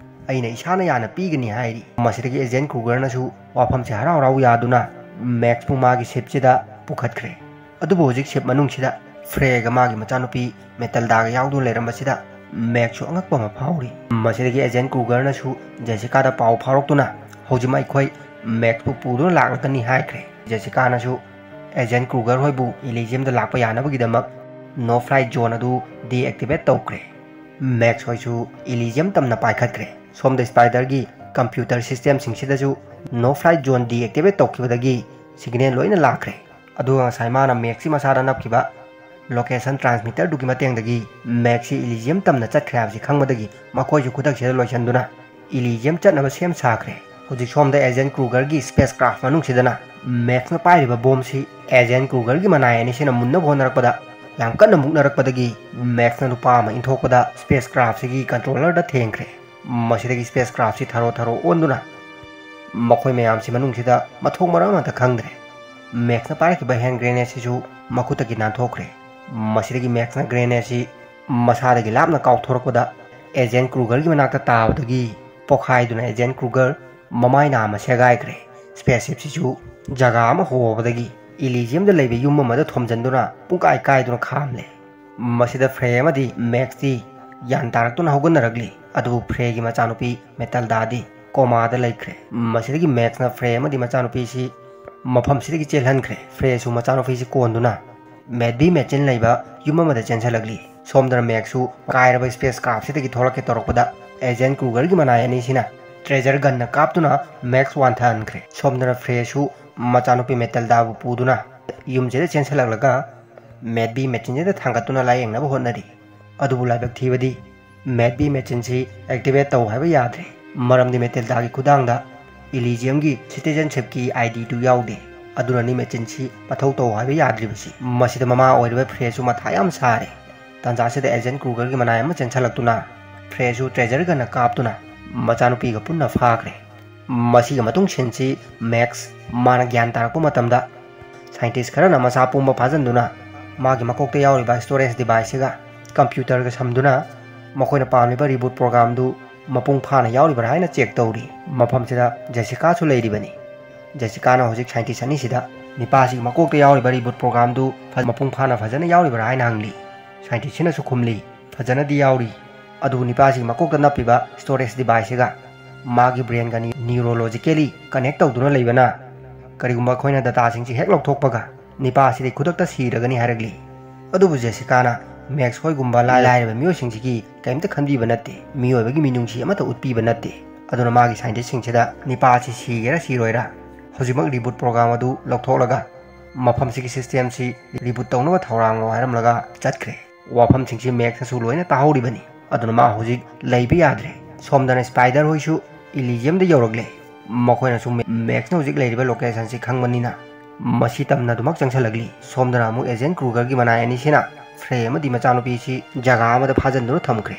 ꯑꯩꯅ ꯏꯁꯥꯅ ꯌꯥꯅ ꯄꯤꯒꯅꯤ" ꯍꯥꯏꯔꯤ꯫ ꯃꯁꯤꯗꯒꯤ Agent Krugerꯅꯁꯨ ꯋꯥꯐꯝꯁꯤ ꯍꯔꯥꯎ ꯍꯔꯥꯎ ꯌꯥꯗꯨꯅ Maxꯄꯨ ꯃꯥꯒꯤ shipꯁꯤꯗ ꯄꯨꯈꯠꯈ꯭ꯔꯦ꯫ ꯑꯗꯨꯕꯨ ꯍꯧꯖꯤꯛ ship ꯃꯅꯨꯡꯁꯤꯗ Freyꯒ ꯃꯥꯒꯤ ꯃꯆꯥꯅꯨꯄꯤ Matildaꯒ ꯌꯥꯎꯗꯨꯅ ꯂꯩꯔꯝꯕꯁꯤꯗ Maxꯁꯨ ꯑꯉꯛꯄ ꯑꯃ ꯐꯥꯎꯔꯤ꯫ ꯃꯁꯤꯗꯒꯤ Agent Krugerꯅꯁꯨ Jessicaꯗ ꯄꯥꯎ ꯐꯥꯎꯔꯛꯇꯨꯅ, "ꯍꯧꯖꯤꯛꯃꯛ ꯑꯩꯈꯣꯏ Maxꯄꯨ ꯄꯨꯗꯨꯅ ꯂꯥꯛꯂꯒꯅꯤ" ꯍꯥꯏꯈ꯭ꯔꯦ꯫ Jessicaꯅꯁꯨ Agent Kruger ꯍꯣꯏꯕꯨ Elysiumꯗ ꯂꯥꯛꯄ ꯌꯥꯅꯕꯒꯤꯗꯃꯛ no fly zone ꯑꯗꯨ deactivate ꯇꯧꯈ꯭ꯔꯦ꯫ Max ꯍꯣꯏꯁꯨ Elysium ꯇꯝꯅ ꯄꯥꯏꯈꯠꯈ꯭ꯔꯦ꯫ ꯁꯣꯝꯗ Spiderꯒꯤ computer systemꯁꯤꯡꯁꯤꯗꯁꯨ no fly zone deactivate ꯇꯧꯈꯤꯕꯗꯒꯤ signal ꯂꯣꯏꯅ ꯂꯥꯛꯈ꯭ꯔꯦ꯫ ꯑꯗꯨꯒ ꯉꯁꯥꯏ ꯃꯥꯅ Maxꯁꯤ ꯃꯁꯥꯗ ꯅꯞꯈꯤꯕ location transmitterꯗꯨꯒꯤ ꯃꯇꯦꯡꯗꯒꯤ Maxꯁꯤ Elysium ꯇꯝꯅ ꯆꯠꯈ꯭ꯔꯦ ꯍꯥꯏꯕꯁꯤ ꯈꯪꯕꯗꯒꯤ ꯃꯈꯣꯏꯁꯨ ꯈꯨꯗꯛꯁꯤꯗ ꯂꯣꯏꯁꯤꯟꯗꯨꯅ Elysium ꯆꯠꯅꯕ ꯁꯦꯝ ꯁꯥꯈ꯭ꯔꯦ꯫ ꯍꯧꯖꯤꯛ ꯁꯣꯝꯗ Agent Krugerꯒꯤ spacecraft ꯃꯅꯨꯡꯁꯤꯗꯅ Maxꯅ ꯄꯥꯏꯔꯤꯕ bombꯁꯤ Agent Krugerꯒꯤ ꯃꯅꯥꯏ ꯑꯅꯤꯁꯤꯅ ꯃꯨꯟꯅꯕ ꯍꯣꯠꯅꯔꯛꯄꯗ ꯌꯥꯝ ꯀꯟꯅ ꯃꯨꯛꯅꯔꯛꯄꯗꯒꯤ Maxꯅ ꯂꯨꯄꯥ ꯑꯃ ꯏꯟꯊꯣꯛꯄꯗ spacecraftꯁꯤꯒꯤ controllerꯗ ꯊꯦꯡꯈ꯭ꯔꯦ꯫ ꯃꯁꯤꯗꯒꯤ spacecraftꯁꯤ ꯊꯔꯣ ꯊꯔꯣ ꯑꯣꯟꯗꯨꯅ ꯃꯈꯣꯏ ꯃꯌꯥꯝꯁꯤ ꯃꯅꯨꯡꯁꯤꯗ ꯃꯊꯣꯡ ꯃꯔꯝ ꯑꯃꯠꯇ ꯈꯪꯗ꯭ꯔꯦ꯫ ꯃꯦꯛꯁꯅ ꯄꯥꯏꯔꯛꯈꯤꯕ ꯍꯦꯟ ꯒ꯭ꯔꯦꯅꯦꯗꯁꯤꯁꯨ ꯃꯈꯨꯠꯇꯒꯤ ꯅꯥꯟꯊꯣꯛꯈ꯭ꯔꯦ꯫ ꯃꯁꯤꯗꯒꯤ ꯃꯦꯛꯁꯅ ꯒ꯭ꯔꯦꯅꯦꯗꯁꯤ ꯃꯁꯥꯗꯒꯤ ꯂꯥꯞꯅ ꯀꯥꯎꯊꯣꯔꯛꯄꯗ ꯑꯦꯖꯦꯟ ꯀ꯭ꯔꯨꯒꯔꯒꯤ ꯃꯅꯥꯛꯇ ꯇꯥꯕꯗꯒꯤ ꯄꯣꯈꯥꯏꯗꯨꯅ ꯑꯦꯖꯦꯟ ꯀ꯭ꯔꯨꯒꯔ ꯃꯃꯥꯏ ꯅꯥ ꯑꯃ ꯁꯦꯒꯥꯏꯈ꯭ꯔꯦ꯫ ꯁ꯭ꯄꯦꯁꯁꯤꯞꯁꯤꯁꯨ ꯖꯒꯥ ꯑꯃ ꯍꯣꯕꯗꯒꯤ ꯏꯂꯤꯖꯤꯌꯝꯗ ꯂꯩꯕ ꯌꯨꯝ ꯑꯃꯗ ꯊꯣꯝꯖꯤꯟꯗꯨꯅ ꯄꯨꯡꯀꯥꯏ ꯀꯥꯏꯗꯨꯅ ꯈꯥꯝꯂꯦ꯫ ꯃꯁꯤꯗ ꯐ꯭ꯔꯦ ꯑꯃꯗꯤ ꯃꯦꯛꯁꯇꯤ ꯒ꯭ꯌꯥꯟ ꯇꯥꯔꯛꯇꯨꯅ ꯍꯧꯒꯠꯅꯔꯛꯂꯤ, ꯑꯗꯨꯕꯨ ꯐ꯭ꯔꯦꯒꯤ ꯃꯆꯥꯅꯨꯄꯤ ꯃꯦꯇꯜꯗꯥꯗꯤ ꯀꯣꯃꯥꯗ ꯂꯩꯈ꯭ꯔꯦ꯫ ꯃꯁꯤꯗꯒꯤ ꯃꯦꯛꯁꯅ ꯐ꯭ꯔꯦ ꯑꯃꯗꯤ ꯃꯆꯥꯅꯨꯄꯤꯁꯤ ꯃꯐꯝꯁꯤꯗꯒꯤ ꯆꯦꯜꯍꯟꯈ꯭ꯔꯦ꯫ ꯐ꯭ꯔꯦꯁꯨ ꯃꯆꯥꯅꯨꯄꯤꯁꯤ ꯀꯣꯟꯗꯨꯅ ꯃꯦꯠꯕꯤ ꯃꯦꯆꯤꯟ ꯂꯩꯕ ꯌꯨꯝ ꯑꯃꯗ ꯆꯦꯟꯁꯤꯜꯂꯛꯂꯤ꯫ ꯁꯣꯝꯗꯅ ꯃꯦꯛꯁꯁꯨ ꯀꯥꯏꯔꯕ ꯁ꯭ꯄꯦꯁ ꯀ꯭ꯔꯥꯐꯁꯤꯗꯒꯤ ꯊꯣꯛꯂꯛꯀꯦ ꯇꯧꯔꯛꯄꯗ ꯑꯦꯖꯦꯟ ꯀ꯭ꯔꯨꯒꯔꯒꯤ ꯃꯅꯥꯏ ꯑꯅꯤꯁꯤꯅ ꯇ꯭ꯔꯦꯖꯔ ꯒꯟꯅ ꯀꯥꯞꯇꯨꯅ ꯃꯦꯛꯁ ꯋꯥꯟꯊꯍꯟꯈ꯭ꯔꯦ꯫ ꯁꯣꯝꯗꯅ ꯐ꯭ꯔꯦꯁꯨ ꯃꯆꯥꯅꯨꯄꯤ ꯃꯦꯇꯜꯗꯥꯕꯨ ꯄꯨꯗꯨꯅ ꯌꯨꯝꯁꯤꯗ ꯆꯦꯟꯁꯤꯜꯂꯛꯂꯒ ꯃꯦꯠꯕꯤ ꯃꯦꯆꯤꯟꯁꯤꯗ ꯊꯥꯡꯒꯠꯇꯨꯅ ꯂꯥꯏꯌꯦꯡꯅꯕ ꯍꯣꯠꯅꯔꯤ꯫ ꯑꯗꯨꯕꯨ ꯂꯥꯏꯕꯛ ꯊꯤꯕꯗꯤ ꯃꯦꯠꯕꯤ ꯃꯦꯆꯤꯟꯁꯤ ꯑꯦꯛꯇꯤꯚꯦꯠ ꯇꯧ ꯍꯥꯏꯕ ꯌꯥꯗ꯭ꯔꯦ, ꯃꯔꯝꯗꯤ ꯃꯦꯇꯤꯜꯗꯥꯒꯤ ꯈꯨꯗꯥꯡꯗ ꯏꯂꯤꯖꯤꯌꯝꯒꯤ ꯁꯤꯇꯤꯖꯟꯁꯤꯞꯀꯤ ꯑꯥꯏ ꯗꯤꯗꯨ ꯌꯥꯎꯗꯦ꯫ ꯑꯗꯨꯅꯅꯤ ꯃꯦꯆꯤꯟꯁꯤ ꯃꯊꯧ ꯇꯧ ꯍꯥꯏꯕ ꯌꯥꯗ꯭ꯔꯤꯕꯁꯤ꯫ ꯃꯁꯤꯗ ꯃꯃꯥ ꯑꯣꯏꯔꯤꯕ ꯐ꯭ꯔꯦꯁꯨ ꯃꯊꯥ ꯌꯥꯝ ꯁꯥꯔꯦ꯫ ꯇꯥꯟꯖꯥꯁꯤꯗ ꯑꯦꯖꯦꯟ ꯀ꯭ꯔꯨꯒꯔꯒꯤ ꯃꯅꯥꯏ ꯑꯃ ꯆꯦꯟꯁꯤꯜꯂꯛꯇꯨꯅ ꯐ꯭ꯔꯦꯁꯨ ꯇ꯭ꯔꯦꯖꯔ ꯒꯟꯅ ꯀꯥꯞꯇꯨꯅ ꯃꯆꯥꯅꯨꯄꯤꯒ ꯄꯨꯟꯅ ꯐꯥꯈ꯭ꯔꯦ꯫ ꯃꯁꯤꯒꯤ ꯃꯇꯨꯡ ꯁꯤꯟꯁꯤ ꯃꯦꯛꯁ ꯃꯥꯅ ꯒ꯭ꯌꯥꯟ ꯇꯥꯔꯛꯄ ꯃꯇꯝꯗ ꯁꯥꯏꯟꯇꯤꯁ ꯈꯔꯅ ꯃꯁꯥ ꯄꯨꯝꯕ ꯐꯥꯖꯤꯟꯗꯨꯅ ꯃꯥꯒꯤ ꯃꯀꯣꯛꯇ ꯌꯥꯎꯔꯤꯕ ꯁ꯭ꯇꯣꯔꯦꯖ ꯗꯤꯚꯥꯏꯁꯁꯤꯒ ꯀꯝꯄ꯭ꯌꯨꯇꯔꯒ ꯁꯝꯗꯨꯅ ꯃꯈꯣꯏꯅ ꯄꯥꯝꯂꯤꯕ ꯔꯤꯕꯨꯠ ꯄ꯭ꯔꯣꯒ꯭ꯔꯥꯝꯗꯨ ꯃꯄꯨꯡ ꯐꯥꯅ ꯌꯥꯎꯔꯤꯕ꯭ꯔꯥ ꯍꯥꯏꯅ ꯆꯦꯛ ꯇꯧꯔꯤ꯫ ꯃꯐꯝꯁꯤꯗ ꯖꯦꯁꯤꯀꯥꯁꯨ ꯂꯩꯔꯤꯕꯅꯤ꯫ ꯖꯦꯁꯤꯀꯥꯅ ꯍꯧꯖꯤꯛ ꯁꯥꯏꯟꯇꯤꯁ ꯑꯅꯤꯁꯤꯗ ꯅꯤꯄꯥꯁꯤꯒꯤ ꯃꯀꯣꯛꯇ ꯌꯥꯎꯔꯤꯕ ꯔꯤꯕꯨꯠ ꯄ꯭ꯔꯣꯒ꯭ꯔꯥꯝꯗꯨ ꯐ-, ꯃꯄꯨꯡ ꯐꯥꯅ ꯐꯖꯅ ꯌꯥꯎꯔꯤꯕ꯭ꯔꯥ ꯍꯥꯏꯅ ꯍꯪꯂꯤ꯫ ꯁꯥꯏꯟꯇꯤꯁꯁꯤꯅꯁꯨ ꯈꯨꯝꯂꯤ, "ꯐꯖꯅꯗꯤ ꯌꯥꯎꯔꯤ, ꯑꯗꯨꯕꯨ ꯅꯤꯄꯥꯁꯤꯒꯤ ꯃꯀꯣꯛꯇ ꯅꯞꯄꯤꯕ ꯁ꯭ꯇꯣꯔꯦꯖ ꯗꯤꯚꯥꯏꯁꯁꯤꯒ ꯃꯥꯒꯤ ꯕ꯭ꯔꯦꯟꯒ ꯅ꯭ꯌꯨ-, ꯅ꯭ꯌꯨꯔꯣꯂꯣꯖꯤꯀꯦꯂꯤ ꯀꯅꯦꯛ ꯇꯧꯗꯨꯅ ꯂꯩꯕꯅ, ꯀꯔꯤꯒꯨꯝꯕ ꯑꯩꯈꯣꯏꯅ ꯗꯇꯥꯁꯤꯡꯁꯤ ꯍꯦꯛ ꯂꯧꯊꯣꯛꯄꯒ ꯅꯤꯄꯥꯁꯤꯗꯤ ꯈꯨꯗꯛꯇ ꯁꯤꯔꯒꯅꯤ" ꯍꯥꯏꯔꯛꯂꯤ꯫ ꯑꯗꯨꯕꯨ ꯖꯦꯁꯤꯀꯥꯅ ꯃꯦꯛꯁ ꯍꯣꯏꯒꯨꯝꯕ ꯂꯥꯏ-, ꯂꯥꯏꯔꯕ ꯃꯤꯑꯣꯏꯁꯤꯡꯁꯤꯒꯤ ꯀꯔꯤꯝꯇ ꯈꯟꯕꯤꯕ ꯅꯠꯇꯦ, ꯃꯤꯑꯣꯏꯕꯒꯤ ꯃꯤꯅꯨꯡꯁꯤ ꯑꯃꯠꯇ ꯎꯠꯄꯤꯕ ꯅꯠꯇꯦ꯫ ꯑꯗꯨꯅ ꯃꯥꯒꯤ ꯁꯥꯏꯟꯇꯤꯁꯁꯤꯡꯁꯤꯗ ꯅꯤꯄꯥ ꯑꯁꯤ ꯁꯤꯒꯦꯔꯥ ꯁꯤꯔꯣꯏꯔꯥ, ꯍꯧꯖꯤꯛꯃꯛ ꯔꯤꯕꯨꯠ ꯄ꯭ꯔꯣꯒ꯭ꯔꯥꯝ ꯑꯗꯨ ꯂꯧꯊꯣꯛꯂꯒ ꯃꯐꯝꯁꯤꯒꯤ ꯁꯤꯁꯇꯦꯝꯁꯤ ꯔꯤꯕꯨꯠ ꯇꯧꯅꯕ ꯊꯧꯔꯥꯡꯂꯣ ꯍꯥꯏꯔꯝꯂꯒ ꯆꯠꯈ꯭ꯔꯦ꯫ ꯋꯥꯐꯝꯁꯤꯡꯁꯤ ꯃꯦꯛꯁꯅꯁꯨ ꯂꯣꯏꯅ ꯇꯥꯍꯧꯔꯤꯕꯅꯤ꯫ ꯑꯗꯨꯅ ꯃꯥ ꯍꯧꯖꯤꯛ ꯂꯩꯕ ꯌꯥꯗ꯭ꯔꯦ꯫ ꯁꯣꯝꯗꯅ ꯁ꯭ꯄꯥꯏꯗꯔ ꯍꯣꯏꯁꯨ ꯏꯂꯤꯖꯤꯌꯝꯗ ꯌꯧꯔꯛꯂꯦ꯫ ꯃꯈꯣꯏꯅꯁꯨ ꯃꯦ-, ꯃꯦꯛꯁꯅ ꯍꯧꯖꯤꯛ ꯂꯩꯔꯤꯕ ꯂꯣꯀꯦꯁꯟꯁꯤ ꯈꯪꯕꯅꯤꯅ ꯃꯁꯤ ꯇꯝꯅ ꯑꯗꯨꯃꯛ ꯆꯪꯁꯤꯜꯂꯛꯂꯤ꯫ ꯁꯣꯝꯗꯅ ꯑꯃꯨꯛ ꯑꯦꯖꯦꯟ ꯀ꯭ꯔꯨꯒꯔꯒꯤ ꯃꯅꯥꯏ ꯑꯅꯤꯁꯤꯅ ꯐ꯭ꯔꯦ ꯑꯃꯗꯤ ꯃꯆꯥꯅꯨꯄꯤꯁꯤ ꯖꯒꯥ ꯑꯃꯗ ꯐꯥꯖꯤꯟꯗꯨꯅ ꯊꯝꯈ꯭ꯔꯦ꯫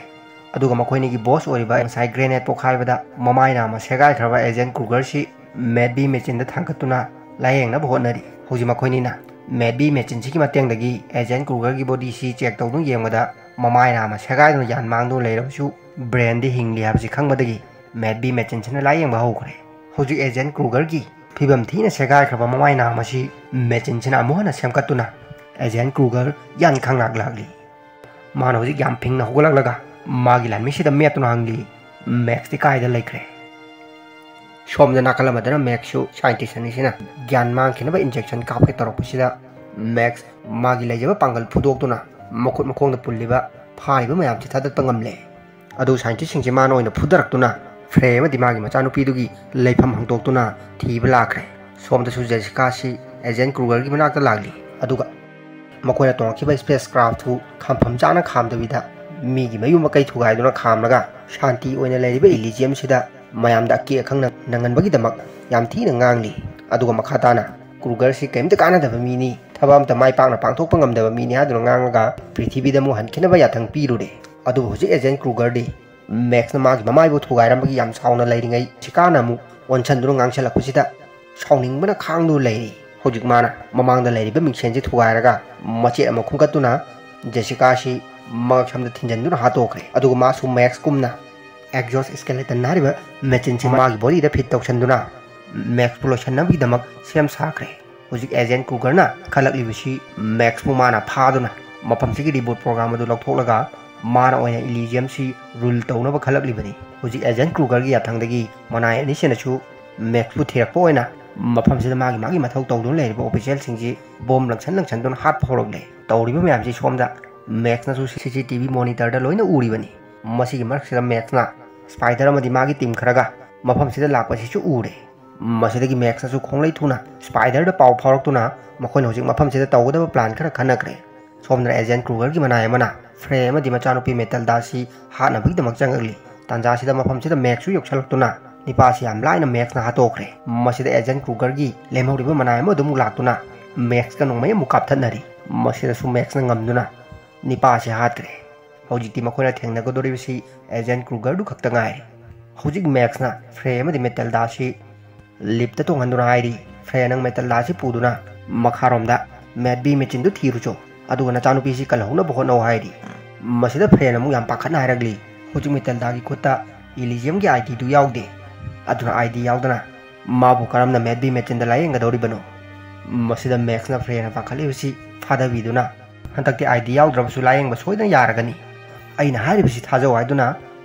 ꯑꯗꯨꯒ ꯃꯈꯣꯏꯅꯤꯒꯤ ꯕꯣꯁ ꯑꯣꯏꯔꯤꯕ ꯉꯁꯥꯏ ꯒ꯭ꯔꯦꯅꯦꯗ ꯄꯣꯈꯥꯏꯕꯗ ꯃꯃꯥꯏ ꯅꯥꯝꯃ ꯁꯦꯒꯥꯏꯈ꯭ꯔꯕ ꯑꯦꯖꯦꯟ ꯀ꯭ꯔꯨꯒꯔꯁꯤ ꯃꯦꯠꯕꯤ ꯃꯦꯆꯤꯟꯗ ꯊꯥꯡꯒꯠꯇꯨꯅ ꯂꯥꯌꯦꯡꯅꯕ ꯍꯣꯠꯅꯔꯤ꯫ ꯍꯧꯖꯤꯛ ꯃꯈꯣꯏꯅꯤꯅ ꯃꯦꯠꯕꯤ ꯃꯦꯆꯤꯟꯁꯤꯒꯤ ꯃꯇꯦꯡꯗꯒꯤ ꯑꯦꯖꯦꯟ ꯀ꯭ꯔꯨꯒꯔꯒꯤ ꯕꯣꯗꯤꯁꯤ ꯆꯦꯛ ꯇꯧꯗꯨꯅ ꯌꯦꯡꯕꯗ ꯃꯃꯥꯏ ꯅꯥꯝꯃ ꯁꯦꯒꯥꯏꯗꯨꯅ ꯌꯥꯟ ꯃꯥꯡꯗꯨꯅ ꯂꯩꯔꯕꯁꯨ ꯕ꯭ꯔꯦꯟꯗꯤ ꯍꯤꯡꯂꯤ ꯍꯥꯏꯕꯁꯤ ꯈꯪꯕꯗꯒꯤ ꯃꯦꯠꯕꯤ ꯃꯦꯆꯤꯟꯁꯤꯅ ꯂꯥꯏꯌꯦꯡꯕ ꯍꯧꯈ꯭ꯔꯦ꯫ ꯍꯧꯖꯤꯛ ꯑꯦꯖꯦꯟ ꯀ꯭ꯔꯨꯒꯔꯒꯤ ꯐꯤꯕꯝ ꯊꯤꯅ ꯁꯦꯒꯥꯏꯈ꯭ꯔꯕ ꯃꯃꯥꯏ ꯅꯥꯝꯃ ꯑꯁꯤ ꯃꯦꯆꯤꯟꯁꯤꯅ ꯑꯃꯨꯛ ꯍꯟꯅ ꯁꯦꯝꯒꯠꯇꯨꯅ ꯑꯦꯖꯦꯟ ꯀ꯭ꯔꯨꯒꯔ ꯌꯥꯟ ꯈꯪꯂꯥꯛ ꯂꯥꯛꯂꯤ꯫ ꯃꯥꯅ ꯍꯧꯖꯤꯛ ꯌꯥꯝ ꯐꯤꯡꯅ ꯍꯧꯒꯠꯂꯛꯂꯒ ꯃꯥꯒꯤ ꯂꯥꯟꯃꯤꯁꯤꯗ ꯃꯦꯠꯇꯨꯅ ꯍꯪꯂꯤ, "ꯃꯦꯛꯁꯇꯤ ꯀꯥꯏꯗ ꯂꯩꯈ꯭ꯔꯦ?" ꯁꯣꯝꯗ ꯅꯥꯀꯜ ꯑꯃꯗꯅ ꯃꯦꯛꯁꯁꯨ ꯁꯥꯏꯟꯇꯤꯁ ꯑꯅꯤꯁꯤꯅ ꯒ꯭ꯌꯥꯟ ꯃꯥꯡꯈꯤꯅꯕ ꯏꯟꯖꯦꯛꯁꯟ ꯀꯥꯞꯀꯦ ꯇꯧꯔꯛꯄꯁꯤꯗ ꯃꯦꯛꯁ ꯃꯥꯒꯤ ꯂꯩꯖꯕ ꯄꯥꯡꯒꯜ ꯐꯨꯗꯣꯛꯇꯨꯅ ꯃꯈꯨꯠ ꯃꯈꯣꯡꯗ ꯄꯨꯜꯂꯤꯕ ꯐꯥꯔꯤꯕ ꯃꯌꯥꯝꯁꯤ ꯊꯥꯗꯠꯄ ꯉꯝꯂꯦ꯫ ꯑꯗꯨ ꯁꯥꯏꯟꯇꯤꯁꯁꯤꯡꯁꯤ ꯃꯥꯅ ꯑꯣꯏꯅ ꯐꯨꯗꯔꯛꯇꯨꯅ ꯐ꯭ꯔꯦ ꯑꯃꯗꯤ ꯃꯥꯒꯤ ꯃꯆꯥꯅꯨꯄꯤꯗꯨꯒꯤ ꯂꯩꯐꯝ ꯍꯪꯗꯣꯛꯇꯨꯅ ꯊꯤꯕ ꯂꯥꯛꯈ꯭ꯔꯦ꯫ ꯁꯣꯝꯗꯁꯨ ꯖꯦꯁꯤꯀꯥꯁꯤ ꯑꯦꯖꯦꯟ ꯀ꯭ꯔꯨꯒꯔꯒꯤ ꯃꯅꯥꯛꯇ ꯂꯥꯛꯂꯤ꯫ ꯑꯗꯨꯒ ꯃꯈꯣꯏꯅ ꯇꯣꯡꯂꯛꯈꯤꯕ ꯁ꯭ꯄꯦꯁ ꯀ꯭ꯔꯥꯐꯇꯨ ꯈꯥꯝꯐꯝ ꯆꯥꯅ ꯈꯥꯝꯗꯕꯤꯗ ꯃꯤꯒꯤ ꯃꯌꯨꯝ ꯃꯀꯩ ꯊꯨꯒꯥꯏꯗꯨꯅ ꯈꯥꯝꯂꯒ ꯁꯥꯟꯇꯤ ꯑꯣꯏꯅ ꯂꯩꯔꯤꯕ ꯏꯂꯤꯖꯤꯌꯝꯁꯤꯗ ꯃꯌꯥꯝꯗ ꯑꯀꯦ ꯑꯈꯪ ꯅꯪ-, ꯅꯪꯍꯟꯕꯒꯤꯗꯃꯛ ꯌꯥꯝ ꯊꯤꯅ ꯉꯥꯡꯂꯤ꯫ ꯑꯗꯨꯒ ꯃꯈꯥ ꯇꯥꯅ ꯀ꯭ꯔꯨꯒꯔꯁꯤ ꯀꯔꯤꯝꯇ ꯀꯥꯟꯅꯗꯕ ꯃꯤꯅꯤ, ꯊꯕꯛ ꯑꯝꯇ ꯃꯥꯏ ꯄꯥꯛꯅ ꯄꯥꯡꯊꯣꯛꯄ ꯉꯝꯗꯕ ꯃꯤꯅꯤ ꯍꯥꯏꯗꯨꯅ ꯉꯥꯡꯂꯒ ꯄ꯭ꯔꯤꯊꯤꯕꯤꯗ ꯑꯃꯨꯛ ꯍꯟꯈꯤꯅꯕ ꯌꯥꯊꯪ ꯄꯤꯔꯨꯔꯦ꯫ ꯑꯗꯨꯕꯨ ꯍꯧꯖꯤꯛ ꯑꯦꯖꯦꯟ ꯀ꯭ꯔꯨꯒꯔꯗꯤ ꯃꯦꯛꯁꯅ ꯃꯥꯒꯤ ꯃꯃꯥꯏꯕꯨ ꯊꯨꯒꯥꯏꯔꯝꯕꯒꯤ ꯌꯥꯝ ꯁꯥꯎꯅ ꯂꯩꯔꯤꯉꯩ ꯖꯦꯁꯤꯀꯥꯅ ꯑꯃꯨꯛ ꯑꯣꯟꯁꯟꯗꯨꯅ ꯉꯥꯡꯁꯜꯂꯛꯄꯁꯤꯗ ꯁꯥꯎꯅꯤꯡꯕꯅ ꯈꯥꯡꯗꯨꯅ ꯂꯩꯔꯤ꯫ ꯍꯧꯖꯤꯛ ꯃꯥꯅ ꯃꯃꯥꯡꯗ ꯂꯩꯔꯤꯕ ꯃꯤꯡꯁꯦꯟꯁꯤ ꯊꯨꯒꯥꯏꯔꯒ ꯃꯆꯦꯠ ꯑꯃ ꯈꯨꯝꯒꯠꯇꯨꯅ ꯖꯦꯁꯤꯀꯥꯁꯤ ꯃꯉꯛꯁꯝꯗ ꯊꯤꯟꯖꯤꯟꯗꯨꯅ ꯍꯥꯠꯇꯣꯛꯈ꯭ꯔꯦ꯫ ꯑꯗꯨꯒ ꯃꯥꯁꯨ ꯃꯦꯛꯁꯀꯨꯝꯅ ꯑꯦꯛꯖꯣꯁ ꯁ꯭ꯀꯦꯂꯦꯇꯟ ꯍꯥꯏꯔꯤꯕ ꯃꯦꯆꯤꯟꯁꯤ ꯃꯥꯒꯤ ꯕꯣꯗꯤꯗ ꯐꯤꯠ ꯇꯧꯁꯟꯗꯨꯅ ꯃꯦꯛꯁꯄꯨ ꯂꯣꯏꯁꯟꯅꯕꯒꯤꯗꯃꯛ ꯁꯦꯝ ꯁꯥꯈ꯭ꯔꯦ꯫ ꯍꯧꯖꯤꯛ ꯑꯦꯖꯦꯟ ꯀ꯭ꯔꯨꯒꯔꯅ ꯈꯜꯂꯛꯂꯤꯕꯁꯤ ꯃꯦꯛꯁꯄꯨ ꯃꯥꯅ ꯐꯥꯗꯨꯅ ꯃꯐꯝꯁꯤꯒꯤ ꯔꯤꯕꯨꯠ ꯄ꯭ꯔꯣꯒ꯭ꯔꯥꯝ ꯑꯗꯨ ꯂꯧꯊꯣꯛꯂꯒ ꯃꯥꯅ ꯑꯣꯏꯅ ꯏꯂꯤꯖꯤꯌꯝꯁꯤ ꯔꯨꯜ ꯇꯧꯅꯕ ꯈꯜꯂꯛꯂꯤꯕꯅꯤ꯫ ꯍꯧꯖꯤꯛ ꯑꯦꯖꯦꯟ ꯀ꯭ꯔꯨꯒꯔꯒꯤ ꯌꯥꯊꯪꯗꯒꯤ ꯃꯅꯥꯏ ꯑꯅꯤꯁꯤꯅꯁꯨ ꯃꯦꯛꯁꯄꯨ ꯊꯤꯔꯛꯄ ꯑꯣꯏꯅ ꯃꯐꯝꯁꯤꯗ ꯃꯥꯒꯤ ꯃꯥꯒꯤ ꯃꯊꯧ ꯇꯧꯗꯨꯅ ꯂꯩꯔꯤꯕ ꯑꯣꯐꯤꯁꯤꯌꯦꯜꯁꯤꯡꯁꯤ ꯕꯣꯝ ꯂꯪꯁꯟ ꯂꯪꯁꯟꯗꯨꯅ ꯍꯥꯠꯄ ꯍꯧꯔꯛꯂꯦ꯫ ꯇꯧꯔꯤꯕ ꯃꯌꯥꯝꯁꯤ ꯁꯣꯝꯗ ꯃꯦꯛꯁꯅꯁꯨ ꯁꯤ ꯁꯤ ꯇꯤ ꯚꯤ ꯃꯣꯅꯤꯇꯔꯗ ꯂꯣꯏꯅ ꯎꯔꯤꯕꯅꯤ꯫ ꯃꯁꯤꯒꯤ ꯃꯔꯛꯁꯤꯗ ꯃꯦꯛꯁꯅ ꯁ꯭ꯄꯥꯏꯗꯔ ꯑꯃꯗꯤ ꯃꯥꯒꯤ ꯇꯤꯝ ꯈꯔꯒ ꯃꯐꯝꯁꯤꯗ ꯂꯥꯛꯄꯁꯤꯁꯨ ꯎꯔꯦ꯫ ꯃꯁꯤꯗꯒꯤ ꯃꯦꯛꯁꯅꯁꯨ ꯈꯣꯡꯂꯩ ꯊꯨꯅ ꯁ꯭ꯄꯥꯏꯗꯔꯗ ꯄꯥꯎ ꯐꯥꯎꯔꯛꯇꯨꯅ ꯃꯈꯣꯏꯅ ꯍꯧꯖꯤꯛ ꯃꯐꯝꯁꯤꯗ ꯇꯧꯒꯗꯕ ꯄ꯭ꯂꯥꯟ ꯈꯔ ꯈꯟꯅꯈ꯭ꯔꯦ꯫ ꯁꯣꯝꯗꯅ ꯑꯦꯖꯦꯟ ꯀ꯭ꯔꯨꯒꯔꯒꯤ ꯃꯅꯥꯏ ꯑꯃꯅ ꯐ꯭ꯔꯦ ꯑꯃꯗꯤ ꯃꯆꯥꯅꯨꯄꯤ ꯃꯦꯇꯜꯗꯥꯁꯤ ꯍꯥꯠꯅꯕꯒꯤꯗꯃꯛ ꯆꯪꯉꯛꯂꯤ꯫ ꯇꯥꯟꯖꯥꯁꯤꯗ ꯃꯐꯝꯁꯤꯗ ꯃꯦꯛꯁꯁꯨ ꯌꯧꯁꯜꯂꯛꯇꯨꯅ ꯅꯤꯄꯥꯁꯤ ꯌꯥꯝ ꯂꯥꯏꯅ ꯃꯦꯛꯁꯅ ꯍꯥꯠꯇꯣꯛꯈ꯭ꯔꯦ꯫ ꯃꯁꯤꯗ ꯑꯦꯖꯦꯟ ꯀ꯭ꯔꯨꯒꯔꯒꯤ ꯂꯦꯝꯍꯧꯔꯤꯕ ꯃꯅꯥꯏ ꯑꯃ ꯑꯗꯨꯃꯨꯛ ꯂꯥꯛꯇꯨꯅ ꯃꯦꯛꯁꯀ ꯅꯣꯡꯃꯩ ꯑꯃꯨꯛ ꯀꯥꯞꯊꯠꯅꯔꯤ꯫ ꯃꯁꯤꯗꯁꯨ ꯃꯦꯛꯁꯅ ꯉꯝꯗꯨꯅ ꯅꯤꯄꯥꯁꯤ ꯍꯥꯠꯈ꯭ꯔꯦ꯫ ꯍꯧꯖꯤꯛꯇꯤ ꯃꯈꯣꯏꯅ ꯊꯦꯡꯅꯒꯗꯧꯔꯤꯕꯁꯤ ꯑꯦꯖꯦꯟ ꯀ꯭ꯔꯨꯒꯔꯗꯨ ꯈꯛꯇ ꯉꯥꯏꯔꯦ꯫ ꯍꯧꯖꯤꯛ ꯃꯦꯛꯁꯅ ꯐ꯭ꯔꯦ ꯑꯃꯗꯤ ꯃꯦꯇꯜꯗꯥꯁꯤ ꯂꯤꯞꯇ ꯇꯣꯡꯍꯟꯗꯨꯅ ꯍꯥꯏꯔꯤ, "ꯐ꯭ꯔꯦ, ꯅꯪ ꯃꯦꯇꯜꯗꯥꯁꯤ ꯄꯨꯗꯨꯅ ꯃꯈꯥꯔꯣꯝꯗ ꯃꯦꯠ ꯕꯤ ꯃꯦꯆꯤꯟꯗꯨ ꯊꯤꯔꯨꯆꯣ, ꯑꯗꯨꯒ ꯅꯆꯥꯅꯨꯄꯤꯁꯤ ꯀꯜꯍꯧꯅꯕ ꯍꯣꯠꯅꯧ ꯍꯥꯏꯔꯤ꯫ ꯃꯁꯤꯗ ꯐ꯭ꯔꯦꯟ ꯑꯃꯨꯛ ꯌꯥꯝ ꯄꯥꯈꯠꯅ ꯍꯥꯏꯔꯛꯂꯤ, ꯍꯧꯖꯤꯛ ꯃꯦꯇꯦꯜꯗꯥꯒꯤ ꯈꯨꯠꯇ ꯏꯂꯤꯖꯤꯌꯝꯒꯤ ꯑꯥꯏ ꯗꯤꯗꯨ ꯌꯥꯎꯗꯦ꯫ ꯑꯗꯨꯅ ꯑꯥꯏ ꯗꯤ ꯌꯥꯎꯗꯅ ꯃꯥꯕꯨ ꯀꯔꯝꯅ ꯃꯦꯠ ꯕꯤ ꯃꯦꯆꯤꯟꯗ ꯂꯥꯌꯦꯡꯒꯗꯧꯔꯤꯕꯅꯣ? ꯃꯁꯤꯗ ꯃꯦꯛꯁꯅ ꯐ꯭ꯔꯦꯟꯅ ꯄꯥꯈꯠꯂꯤꯕꯁꯤ ꯊꯥꯗꯕꯤꯗꯨꯅ, ꯍꯟꯗꯛꯇꯤ ꯑꯥꯏ ꯗꯤ ꯌꯥꯎꯗ꯭ꯔꯕꯁꯨ ꯂꯥꯌꯦꯡꯕ ꯁꯣꯏꯗꯅ ꯌꯥꯔꯒꯅꯤ, ꯑꯩꯅ ꯍꯥꯏꯔꯤꯕꯁꯤ ꯊꯥꯖꯧ ꯍꯥꯏꯗꯨꯅ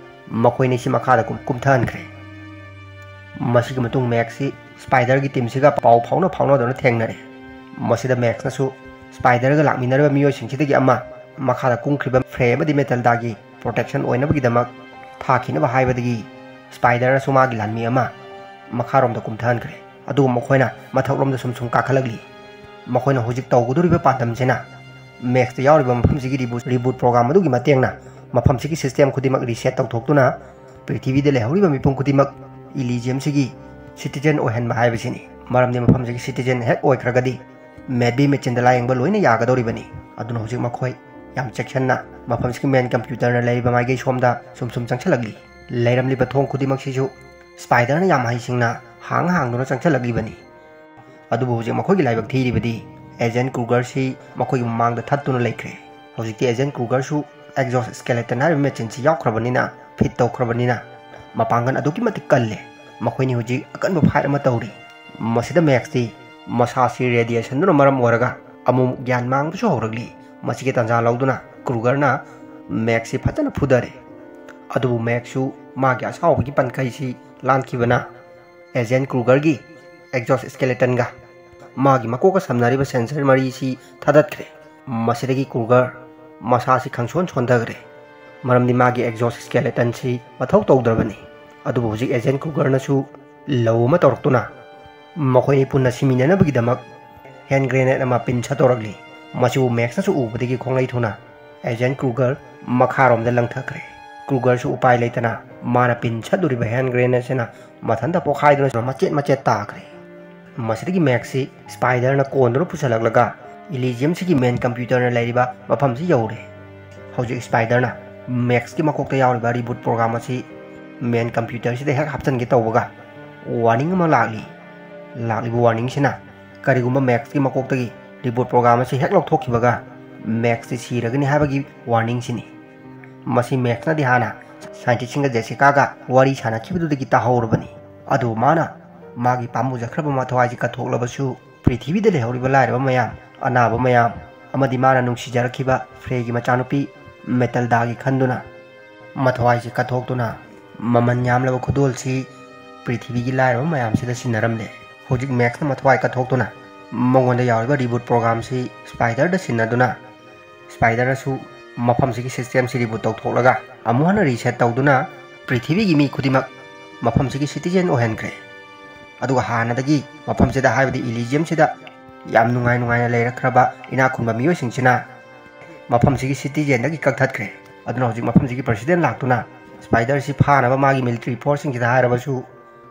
ꯃꯈꯣꯏꯅꯤꯁꯤ ꯃꯈꯥꯗ ꯀꯨꯝ-, ꯀꯨꯝꯊꯍꯟꯈ꯭ꯔꯦ꯫ ꯃꯁꯤꯒꯤ ꯃꯇꯨꯡ ꯃꯦꯛꯁꯁꯤ ꯁ꯭ꯄꯥꯏꯗꯔꯒꯤ ꯇꯤꯝꯁꯤꯒ ꯄꯥꯎ ꯐꯥꯎꯅ ꯐꯥꯎꯅꯗꯨꯅ ꯊꯦꯡꯅꯔꯦ꯫ ꯃꯁꯤꯗ ꯃꯦꯛꯁꯅꯁꯨ ꯁ꯭ꯄꯥꯏꯗꯔꯒ ꯂꯥꯛꯃꯤꯟꯅꯔꯤꯕ ꯃꯤꯑꯣꯏꯁꯤꯡꯁꯤꯗꯒꯤ ꯑꯃ ꯃꯈꯥꯗ ꯀꯨꯝꯈ꯭ꯔꯤꯕ ꯐ꯭ꯔꯦ ꯑꯃꯗꯤ ꯃꯦꯇꯦꯜꯗꯥꯒꯤ ꯄ꯭ꯔꯣꯇꯦꯛꯁꯟ ꯑꯣꯏꯅꯕꯒꯤꯗꯃꯛ ꯊꯥꯈꯤꯅꯕ ꯍꯥꯏꯕꯗꯒꯤ ꯁ꯭ꯄꯥꯏꯗꯔꯅꯁꯨ ꯃꯥꯒꯤ ꯂꯥꯟꯃꯤ ꯑꯃ ꯃꯈꯥꯔꯣꯝꯗ ꯀꯨꯝꯊꯍꯟꯈ꯭ꯔꯦ꯫ ꯑꯗꯨꯒ ꯃꯈꯣꯏꯅ ꯃꯊꯛꯂꯣꯝꯗ ꯁꯨꯝ ꯁꯨꯝ ꯀꯥꯈꯠꯂꯛꯂꯤ꯫ ꯃꯈꯣꯏꯅ ꯍꯧꯖꯤꯛ ꯇꯧꯒꯗꯧꯔꯤꯕ ꯄꯥꯟꯗꯝꯁꯤꯅ ꯃꯦꯛꯁꯇ ꯌꯥꯎꯔꯤꯕ ꯃꯐꯝꯁꯤꯒꯤ ꯔꯤꯕꯨꯠ, ꯔꯤꯕꯨꯠ ꯄ꯭ꯔꯣꯒ꯭ꯔꯥꯝ ꯑꯗꯨꯒꯤ ꯃꯇꯦꯡꯅ ꯃꯐꯝꯁꯤꯒꯤ ꯁꯤꯁꯇꯦꯝ ꯈꯨꯗꯤꯡꯃꯛ ꯔꯤꯁꯦꯠ ꯇꯧꯊꯣꯛꯇꯨꯅ ꯄ꯭ꯔꯤꯊꯤꯕꯤꯗ ꯂꯩꯍꯧꯔꯤꯕ ꯃꯤꯄꯨꯝ ꯈꯨꯗꯤꯡꯃꯛ ꯏꯂꯤꯖꯤꯌꯝꯁꯤꯒꯤ ꯁꯤꯇꯤꯖꯦꯟ ꯑꯣꯏꯍꯟꯕ ꯍꯥꯏꯕꯁꯤꯅꯤ꯫ ꯃꯔꯝꯗꯤ ꯃꯐꯝꯁꯤꯒꯤ ꯁꯤꯇꯤꯖꯦꯟ ꯍꯦꯛ ꯑꯣꯏꯈ꯭ꯔꯒꯗꯤ ꯃꯦꯠ ꯕꯤ ꯃꯦꯆꯤꯟꯗ ꯂꯥꯌꯦꯡꯕ ꯂꯣꯏꯅ ꯌꯥꯒꯗꯧꯔꯤꯕꯅꯤ꯫ ꯑꯗꯨꯅ ꯍꯧꯖꯤꯛ ꯃꯈꯣꯏ ꯌꯥꯝ ꯆꯦꯛꯁꯤꯟꯅ ꯃꯐꯝꯁꯤꯒꯤ ꯃꯦꯟ ꯀꯝꯄ꯭ꯌꯨꯇꯔꯅ ꯂꯩꯔꯤꯕ ꯃꯥꯏꯀꯩ ꯁꯣꯝꯗ ꯁꯨꯝ ꯁꯨꯝ ꯆꯪꯁꯤꯜꯂꯛꯂꯤ꯫ ꯂꯩꯔꯝꯂꯤꯕ ꯊꯣꯡ ꯈꯨꯗꯤꯡꯃꯛꯁꯤꯁꯨ ꯁ꯭ꯄꯥꯏꯗꯔꯅ ꯌꯥꯝ ꯍꯩꯁꯤꯡꯅ ꯍꯥꯡ ꯍꯥꯡꯗꯨꯅ ꯆꯪꯁꯤꯜꯂꯛꯂꯤꯕꯅꯤ꯫ ꯑꯗꯨꯕꯨ ꯍꯧꯖꯤꯛ ꯃꯈꯣꯏꯒꯤ ꯂꯥꯏꯕꯛ ꯊꯤꯔꯤꯕꯗꯤ ꯑꯦꯖꯦꯟ ꯀ꯭ꯔꯨꯒꯔꯁꯤ ꯃꯈꯣꯏꯒꯤ ꯃꯃꯥꯡꯗ ꯊꯠꯇꯨꯅ ꯂꯩꯈ꯭ꯔꯦ꯫ ꯍꯧꯖꯤꯛꯇꯤ ꯑꯦꯖꯦꯟ ꯀ꯭ꯔꯨꯒꯔꯁꯨ ꯑꯦꯛꯖꯣꯁ ꯁ꯭ꯀꯦꯂꯦꯇꯟ ꯍꯥꯏꯔꯤꯕ ꯃꯦꯆꯤꯟꯁꯤ ꯌꯥꯎꯈ꯭ꯔꯕꯅꯤꯅ, ꯐꯤꯠ ꯇꯧꯈ꯭ꯔꯕꯅꯤꯅ, ꯃꯄꯥꯡꯒꯜ ꯑꯗꯨꯛꯀꯤ ꯃꯇꯤꯛ ꯀꯜꯂꯦ꯫ ꯃꯈꯣꯏꯅꯤ ꯍꯧꯖꯤꯛ ꯑꯀꯟꯕ ꯐꯥꯏꯠ ꯑꯃ ꯇꯧꯔꯤ꯫ ꯃꯁꯤꯗ ꯃꯦꯛꯁꯇꯤ ꯃꯁꯥꯁꯤ ꯔꯦꯗꯤꯌꯦꯁꯟꯗꯨꯅ ꯃꯔꯝ ꯑꯣꯏꯔꯒ ꯑꯃꯨꯛ ꯒ꯭ꯌꯥꯟ ꯃꯥꯡꯕꯁꯨ ꯍꯧꯔꯛꯂꯤ꯫ ꯃꯁꯤꯒꯤ ꯇꯥꯟꯖꯥ ꯂꯧꯗꯨꯅ ꯀ꯭ꯔꯨꯒꯔꯅ ꯃꯦꯛꯁꯁꯤ ꯐꯖꯅ ꯐꯨꯗꯔꯦ꯫ ꯑꯗꯨꯕꯨ ꯃꯦꯛꯁꯁꯨ ꯃꯥꯒꯤ ꯑꯁꯥꯎꯕꯒꯤ ꯄꯟꯈꯩꯁꯤ ꯂꯥꯟꯈꯤꯕꯅ ꯑꯦꯖꯦꯟ ꯀ꯭ꯔꯨꯒꯔꯒꯤ ꯑꯦꯛꯖꯣꯁ ꯁ꯭ꯀꯦꯂꯦꯇꯟꯒ ꯃꯥꯒꯤ ꯃꯀꯣꯛꯀ ꯁꯝꯅꯔꯤꯕ ꯁꯦꯟꯁꯔ ꯃꯔꯤꯁꯤ ꯊꯥꯗꯠꯈ꯭ꯔꯦ꯫ ꯃꯁꯤꯗꯒꯤ ꯀ꯭ꯔꯨꯒꯔ ꯃꯁꯥꯁꯤ ꯈꯪꯁꯣꯟ ꯁꯣꯟꯊꯈ꯭ꯔꯦ, ꯃꯔꯝꯗꯤ ꯃꯥꯒꯤ ꯑꯦꯛꯖꯣꯁ ꯁ꯭ꯀꯦꯂꯦꯇꯟꯁꯤ ꯃꯊꯧ ꯇꯧꯗ꯭ꯔꯕꯅꯤ꯫ ꯑꯗꯨꯕꯨ ꯍꯧꯖꯤꯛ ꯑꯦꯖꯦꯟ ꯀ꯭ꯔꯨꯒꯔꯅꯁꯨ ꯂꯧ ꯑꯃ ꯇꯧꯔꯛꯇꯨꯅ ꯃꯈꯣꯏꯅꯤ ꯄꯨꯟꯅ ꯁꯤꯃꯤꯟꯅꯅꯕꯒꯤꯗꯃꯛ ꯍꯦꯟ ꯒ꯭ꯔꯦꯅꯦꯗ ꯑꯃ ꯄꯤꯟ ꯁꯠꯇꯧꯔꯛꯂꯤ꯫ ꯃꯁꯤꯕꯨ ꯃꯦꯛꯁꯅꯁꯨ ꯎꯕꯗꯒꯤ ꯈꯣꯡꯂꯩ ꯊꯨꯅ ꯑꯦꯖꯦꯟ ꯀ꯭ꯔꯨꯒꯔ ꯃꯈꯥꯔꯣꯝꯗ ꯂꯪꯊꯈ꯭ꯔꯦ꯫ ꯀ꯭ꯔꯨꯒꯔꯁꯨ ꯎꯄꯥꯏ ꯂꯩꯇꯅ ꯃꯥꯅ ꯄꯤꯟ ꯁꯠꯂꯨꯔꯤꯕ ꯍꯦꯟ ꯒ꯭ꯔꯦꯅꯦꯗꯁꯤꯅ ꯃꯊꯟꯇ ꯄꯣꯈꯥꯏꯗꯨꯅ ꯃꯆꯦꯠ ꯃꯆꯦꯠ ꯇꯥꯈ꯭ꯔꯦ꯫ ꯃꯁꯤꯗꯒꯤ ꯃꯦꯛꯁꯁꯤ ꯁ꯭ꯄꯥꯏꯗꯔꯅ ꯀꯣꯟꯗꯨꯅ ꯄꯨꯁꯜꯂꯛꯂꯒ ꯏꯂꯤꯖꯤꯌꯝꯁꯤꯒꯤ ꯃꯦꯟ ꯀꯝꯄ꯭ꯌꯨꯇꯔꯅ ꯂꯩꯔꯤꯕ ꯃꯐꯝꯁꯤ ꯌꯧꯔꯦ꯫ ꯍꯧꯖꯤꯛ ꯁ꯭ꯄꯥꯏꯗꯔꯅ ꯃꯦꯛꯁꯀꯤ ꯃꯀꯣꯛꯇ ꯌꯥꯎꯔꯤꯕ ꯔꯤꯕꯨꯠ ꯄ꯭ꯔꯣꯒ꯭ꯔꯥꯝ ꯑꯁꯤ ꯃꯦꯟ ꯀꯝꯄ꯭ꯌꯨꯇꯔꯁꯤꯗ ꯍꯦꯛ ꯍꯥꯞꯆꯤꯟꯒꯦ ꯇꯧꯕꯒ ꯋꯥꯔꯅꯤꯡ ꯑꯃ ꯂꯥꯛꯂꯤ꯫ ꯂꯥꯛꯂꯤꯕ ꯋꯥꯔꯅꯤꯡꯁꯤꯅ ꯀꯔꯤꯒꯨꯝꯕ ꯃꯦꯛꯁꯀꯤ ꯃꯀꯣꯛꯇꯒꯤ ꯔꯤꯕꯨꯠ ꯄ꯭ꯔꯣꯒ꯭ꯔꯥꯝ ꯑꯁꯤ ꯍꯦꯛ ꯂꯧꯊꯣꯛꯈꯤꯕꯒ ꯃꯦꯛꯁꯇꯤ ꯁꯤꯔꯒꯅꯤ ꯍꯥꯏꯕꯒꯤ ꯋꯥꯔꯅꯤꯡꯁꯤꯅꯤ꯫ ꯃꯁꯤ ꯃꯦꯛꯁꯅꯗꯤ ꯍꯥꯟꯅ ꯁꯥꯏꯟꯇꯤꯁꯁꯤꯡꯒ ꯖꯦꯁꯤꯀꯥꯒ ꯋꯥꯔꯤ ꯁꯥꯟꯅꯈꯤꯕꯗꯨꯗꯒꯤ ꯇꯥꯍꯧꯔꯕꯅꯤ꯫ ꯑꯗꯨꯕꯨ ꯃꯥꯅ ꯃꯥꯒꯤ ꯄꯥꯝꯃꯨꯖꯈ꯭ꯔꯕ ꯃꯊ꯭ꯋꯥꯏꯁꯤ ꯀꯠꯊꯣꯛꯂꯕꯁꯨ, ꯄ꯭ꯔꯤꯊꯤꯕꯤꯗ ꯂꯩꯍꯧꯔꯤꯕ ꯂꯥꯏꯔꯕ ꯃꯌꯥꯝ, ꯑꯅꯥꯕ ꯃꯌꯥꯝ ꯑꯃꯗꯤ ꯃꯥꯅ ꯅꯨꯡꯁꯤꯖꯔꯛꯈꯤꯕ ꯐ꯭ꯔꯦꯒꯤ ꯃꯆꯥꯅꯨꯄꯤ ꯃꯦꯇꯜꯗꯥꯒꯤ ꯈꯟꯗꯨꯅ ꯃꯊ꯭ꯋꯥꯏꯁꯤ ꯀꯠꯊꯣꯛꯇꯨꯅ ꯃꯃꯜ ꯌꯥꯝꯂꯕ ꯈꯨꯗꯣꯜꯁꯤ ꯄ꯭ꯔꯤꯊꯤꯕꯤꯒꯤ ꯂꯥꯏꯔꯕ ꯃꯌꯥꯝꯁꯤꯗ ꯁꯤꯟꯅꯔꯝꯂꯦ꯫ ꯍꯧꯖꯤꯛ ꯃꯦꯛꯁꯅ ꯃꯊ꯭ꯋꯥꯏ ꯀꯠꯊꯣꯛꯇꯨꯅ ꯃꯉꯣꯟꯗ ꯌꯥꯎꯔꯤꯕ ꯔꯤꯕꯨꯠ ꯄ꯭ꯔꯣꯒ꯭ꯔꯥꯝꯁꯤ ꯁ꯭ꯄꯥꯏꯗꯔꯗ ꯁꯤꯟꯅꯗꯨꯅ, ꯁ꯭ꯄꯥꯏꯗꯔꯅꯁꯨ ꯃꯐꯝꯁꯤꯒꯤ ꯁꯤꯁꯇꯦꯝꯁꯤ ꯔꯤꯕꯨꯠ ꯇꯧꯊꯣꯛꯂꯒ ꯑꯃꯨꯛ ꯍꯟꯅ ꯔꯤꯁꯦꯠ ꯇꯧꯗꯨꯅ ꯄ꯭ꯔꯤꯊꯤꯕꯤꯒꯤ ꯃꯤ ꯈꯨꯗꯤꯡꯃꯛ ꯃꯐꯝꯁꯤꯒꯤ ꯁꯤꯇꯤꯖꯦꯟ ꯑꯣꯏꯍꯟꯈ꯭ꯔꯦ꯫ ꯑꯗꯨꯒ ꯍꯥꯟꯅꯗꯒꯤ ꯃꯐꯝꯁꯤꯗ, ꯍꯥꯏꯕꯗꯤ ꯏꯂꯤꯖꯤꯌꯝꯁꯤꯗ ꯌꯥꯝ ꯅꯨꯡꯉꯥꯏ ꯅꯨꯡꯉꯥꯏꯅ ꯂꯩꯔꯛꯈ꯭ꯔꯕ ꯏꯅꯥꯛ ꯈꯨꯟꯕ ꯃꯤꯑꯣꯏꯁꯤꯡꯁꯤꯅ ꯃꯐꯝꯁꯤꯒꯤ ꯁꯤꯇꯤꯖꯦꯟꯗꯒꯤ ꯀꯛꯊꯠꯈ꯭ꯔꯦ꯫ ꯑꯗꯨꯅ ꯍꯧꯖꯤꯛ ꯃꯐꯝꯁꯤꯒꯤ ꯄ꯭ꯔꯁꯤꯗꯦꯟ ꯂꯥꯛꯇꯨꯅ ꯁ꯭ꯄꯥꯏꯗꯔꯁꯤ ꯐꯥꯅꯕ ꯃꯥꯒꯤ ꯃꯤꯂꯤꯇꯔꯤ ꯐꯣꯔꯁꯁꯤꯡꯁꯤꯗ ꯍꯥꯏꯔꯕꯁꯨ,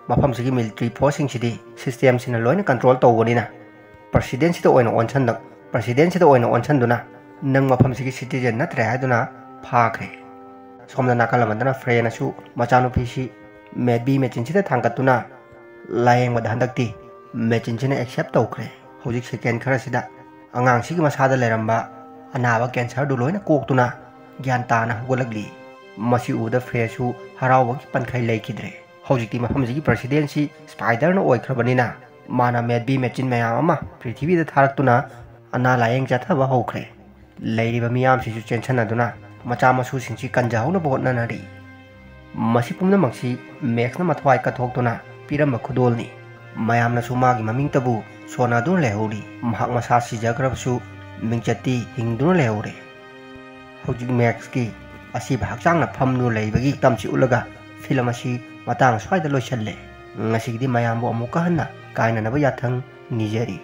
ꯃꯐꯝꯁꯤꯒꯤ ꯃꯤꯂꯤꯇꯔꯤ ꯐꯣꯔꯁꯁꯤꯡꯁꯤꯗꯤ ꯁꯤꯁꯇꯦꯝꯁꯤꯅ ꯂꯣꯏꯅ ꯀꯟꯇ꯭ꯔꯣꯜ ꯇꯧꯕꯅꯤꯅ ꯄ꯭ꯔꯁꯤꯗꯦꯟꯁꯤꯗ ꯑꯣꯏꯅ ꯑꯣꯟꯁꯟꯗ-, ꯄ꯭ꯔꯁꯤꯗꯦꯟꯁꯤꯗ ꯑꯣꯏꯅ ꯑꯣꯟꯁꯟꯗꯨꯅ ꯅꯪ ꯃꯐꯝꯁꯤꯒꯤ ꯁꯤꯇꯤꯖꯦꯟ ꯅꯠꯇ꯭ꯔꯦ ꯍꯥꯏꯗꯨꯅ ꯐꯥꯈ꯭ꯔꯦ꯫ ꯁꯣꯝꯗ ꯅꯥꯀꯜ ꯑꯃꯗꯅ ꯐ꯭ꯔꯦꯅꯁꯨ ꯃꯆꯥꯅꯨꯄꯤꯁꯤ ꯃꯦꯠꯕꯤ ꯃꯦꯆꯤꯟꯁꯤꯗ ꯊꯥꯡꯒꯠꯇꯨꯅ ꯂꯥꯌꯦꯡꯕꯗ ꯍꯟꯗꯛꯇꯤ ꯃꯦꯆꯤꯟꯁꯤꯅ ꯑꯦꯛꯁꯦꯞ ꯇꯧꯈ꯭ꯔꯦ꯫ ꯍꯧꯖꯤꯛ ꯁꯦꯀꯦꯟ ꯈꯔꯁꯤꯗ ꯑꯉꯥꯡꯁꯤꯒꯤ ꯃꯁꯥꯗ ꯂꯩꯔꯝꯕ ꯑꯅꯥꯕ ꯀꯦꯟꯁꯔꯗꯨ ꯂꯣꯏꯅ ꯀꯣꯛꯇꯨꯅ ꯒ꯭ꯌꯥꯟ ꯇꯥꯅ ꯍꯧꯒꯠꯂꯛꯂꯤ꯫ ꯃꯁꯤ ꯎꯕꯗ ꯐ꯭ꯔꯦꯁꯨ ꯍꯔꯥꯎꯕꯒꯤ ꯄꯟꯈꯩ ꯂꯩꯈꯤꯗ꯭ꯔꯦ꯫ ꯍꯧꯖꯤꯛꯇꯤ ꯃꯐꯝꯁꯤꯒꯤ ꯄ꯭ꯔꯁꯤꯗꯦꯟꯁꯤ ꯁ꯭ꯄꯥꯏꯗꯔꯅ ꯑꯣꯏꯈ꯭ꯔꯕꯅꯤꯅ ꯃꯥꯅ ꯃꯦꯠꯕꯤ ꯃꯦꯆꯤꯟ ꯃꯌꯥꯝ ꯑꯃ ꯄ꯭ꯔꯤꯊꯤꯕꯤꯗ ꯊꯥꯔꯛꯇꯨꯅ ꯑꯅꯥ ꯂꯥꯌꯦꯡ ꯆꯠꯊꯕ ꯍꯧꯈ꯭ꯔꯦ꯫ ꯂꯩꯔꯤꯕ ꯃꯤꯌꯥꯝꯁꯤꯁꯨ ꯆꯦꯟꯁꯟꯅꯗꯨꯅ ꯃꯆꯥ ꯃꯁꯨꯁꯤꯡꯁꯤ ꯀꯟꯖꯍꯧꯅꯕ ꯍꯣꯠꯅꯅꯔꯤ꯫ ꯃꯁꯤ ꯄꯨꯝꯅꯃꯛꯁꯤ ꯃꯦꯛꯁꯅ ꯃꯊ꯭ꯋꯥꯏ ꯀꯠꯊꯣꯛꯇꯨꯅ ꯄꯤꯔꯝꯕ ꯈꯨꯗꯣꯜꯅꯤ꯫ ꯃꯌꯥꯝꯅꯁꯨ ꯃꯥꯒꯤ ꯃꯃꯤꯡꯇꯕꯨ ꯁꯣꯟꯅꯗꯨꯅ ꯂꯩꯍꯧꯔꯤ꯫ ꯃꯍꯥꯛ ꯃꯁꯥ ꯁꯤꯖꯈ꯭ꯔꯕꯁꯨ ꯃꯤꯡꯆꯠꯇꯤ ꯍꯤꯡꯗꯨꯅ ꯂꯩꯍꯧꯔꯦ꯫ ꯍꯧꯖꯤꯛ ꯃꯦꯛꯁꯀꯤ ꯑꯁꯤꯕ ꯍꯛꯆꯥꯡꯅ ꯐꯝꯗꯨꯅ ꯂꯩꯕꯒꯤ ꯇꯝꯁꯤ ꯎꯠꯂꯒ ꯐꯤꯂꯝ ꯑꯁꯤ ꯃꯇꯥꯡ ꯑꯁ꯭ꯋꯥꯏꯗ ꯂꯣꯏꯁꯤꯜꯂꯦ꯫ ꯉꯁꯤꯒꯤꯗꯤ ꯃꯌꯥꯝꯕꯨ ꯑꯃꯨꯛꯀ ꯍꯟꯅ ꯀꯥꯏꯅꯅꯕ ꯌꯥꯊꯪ ꯅꯤꯖꯔꯤ꯫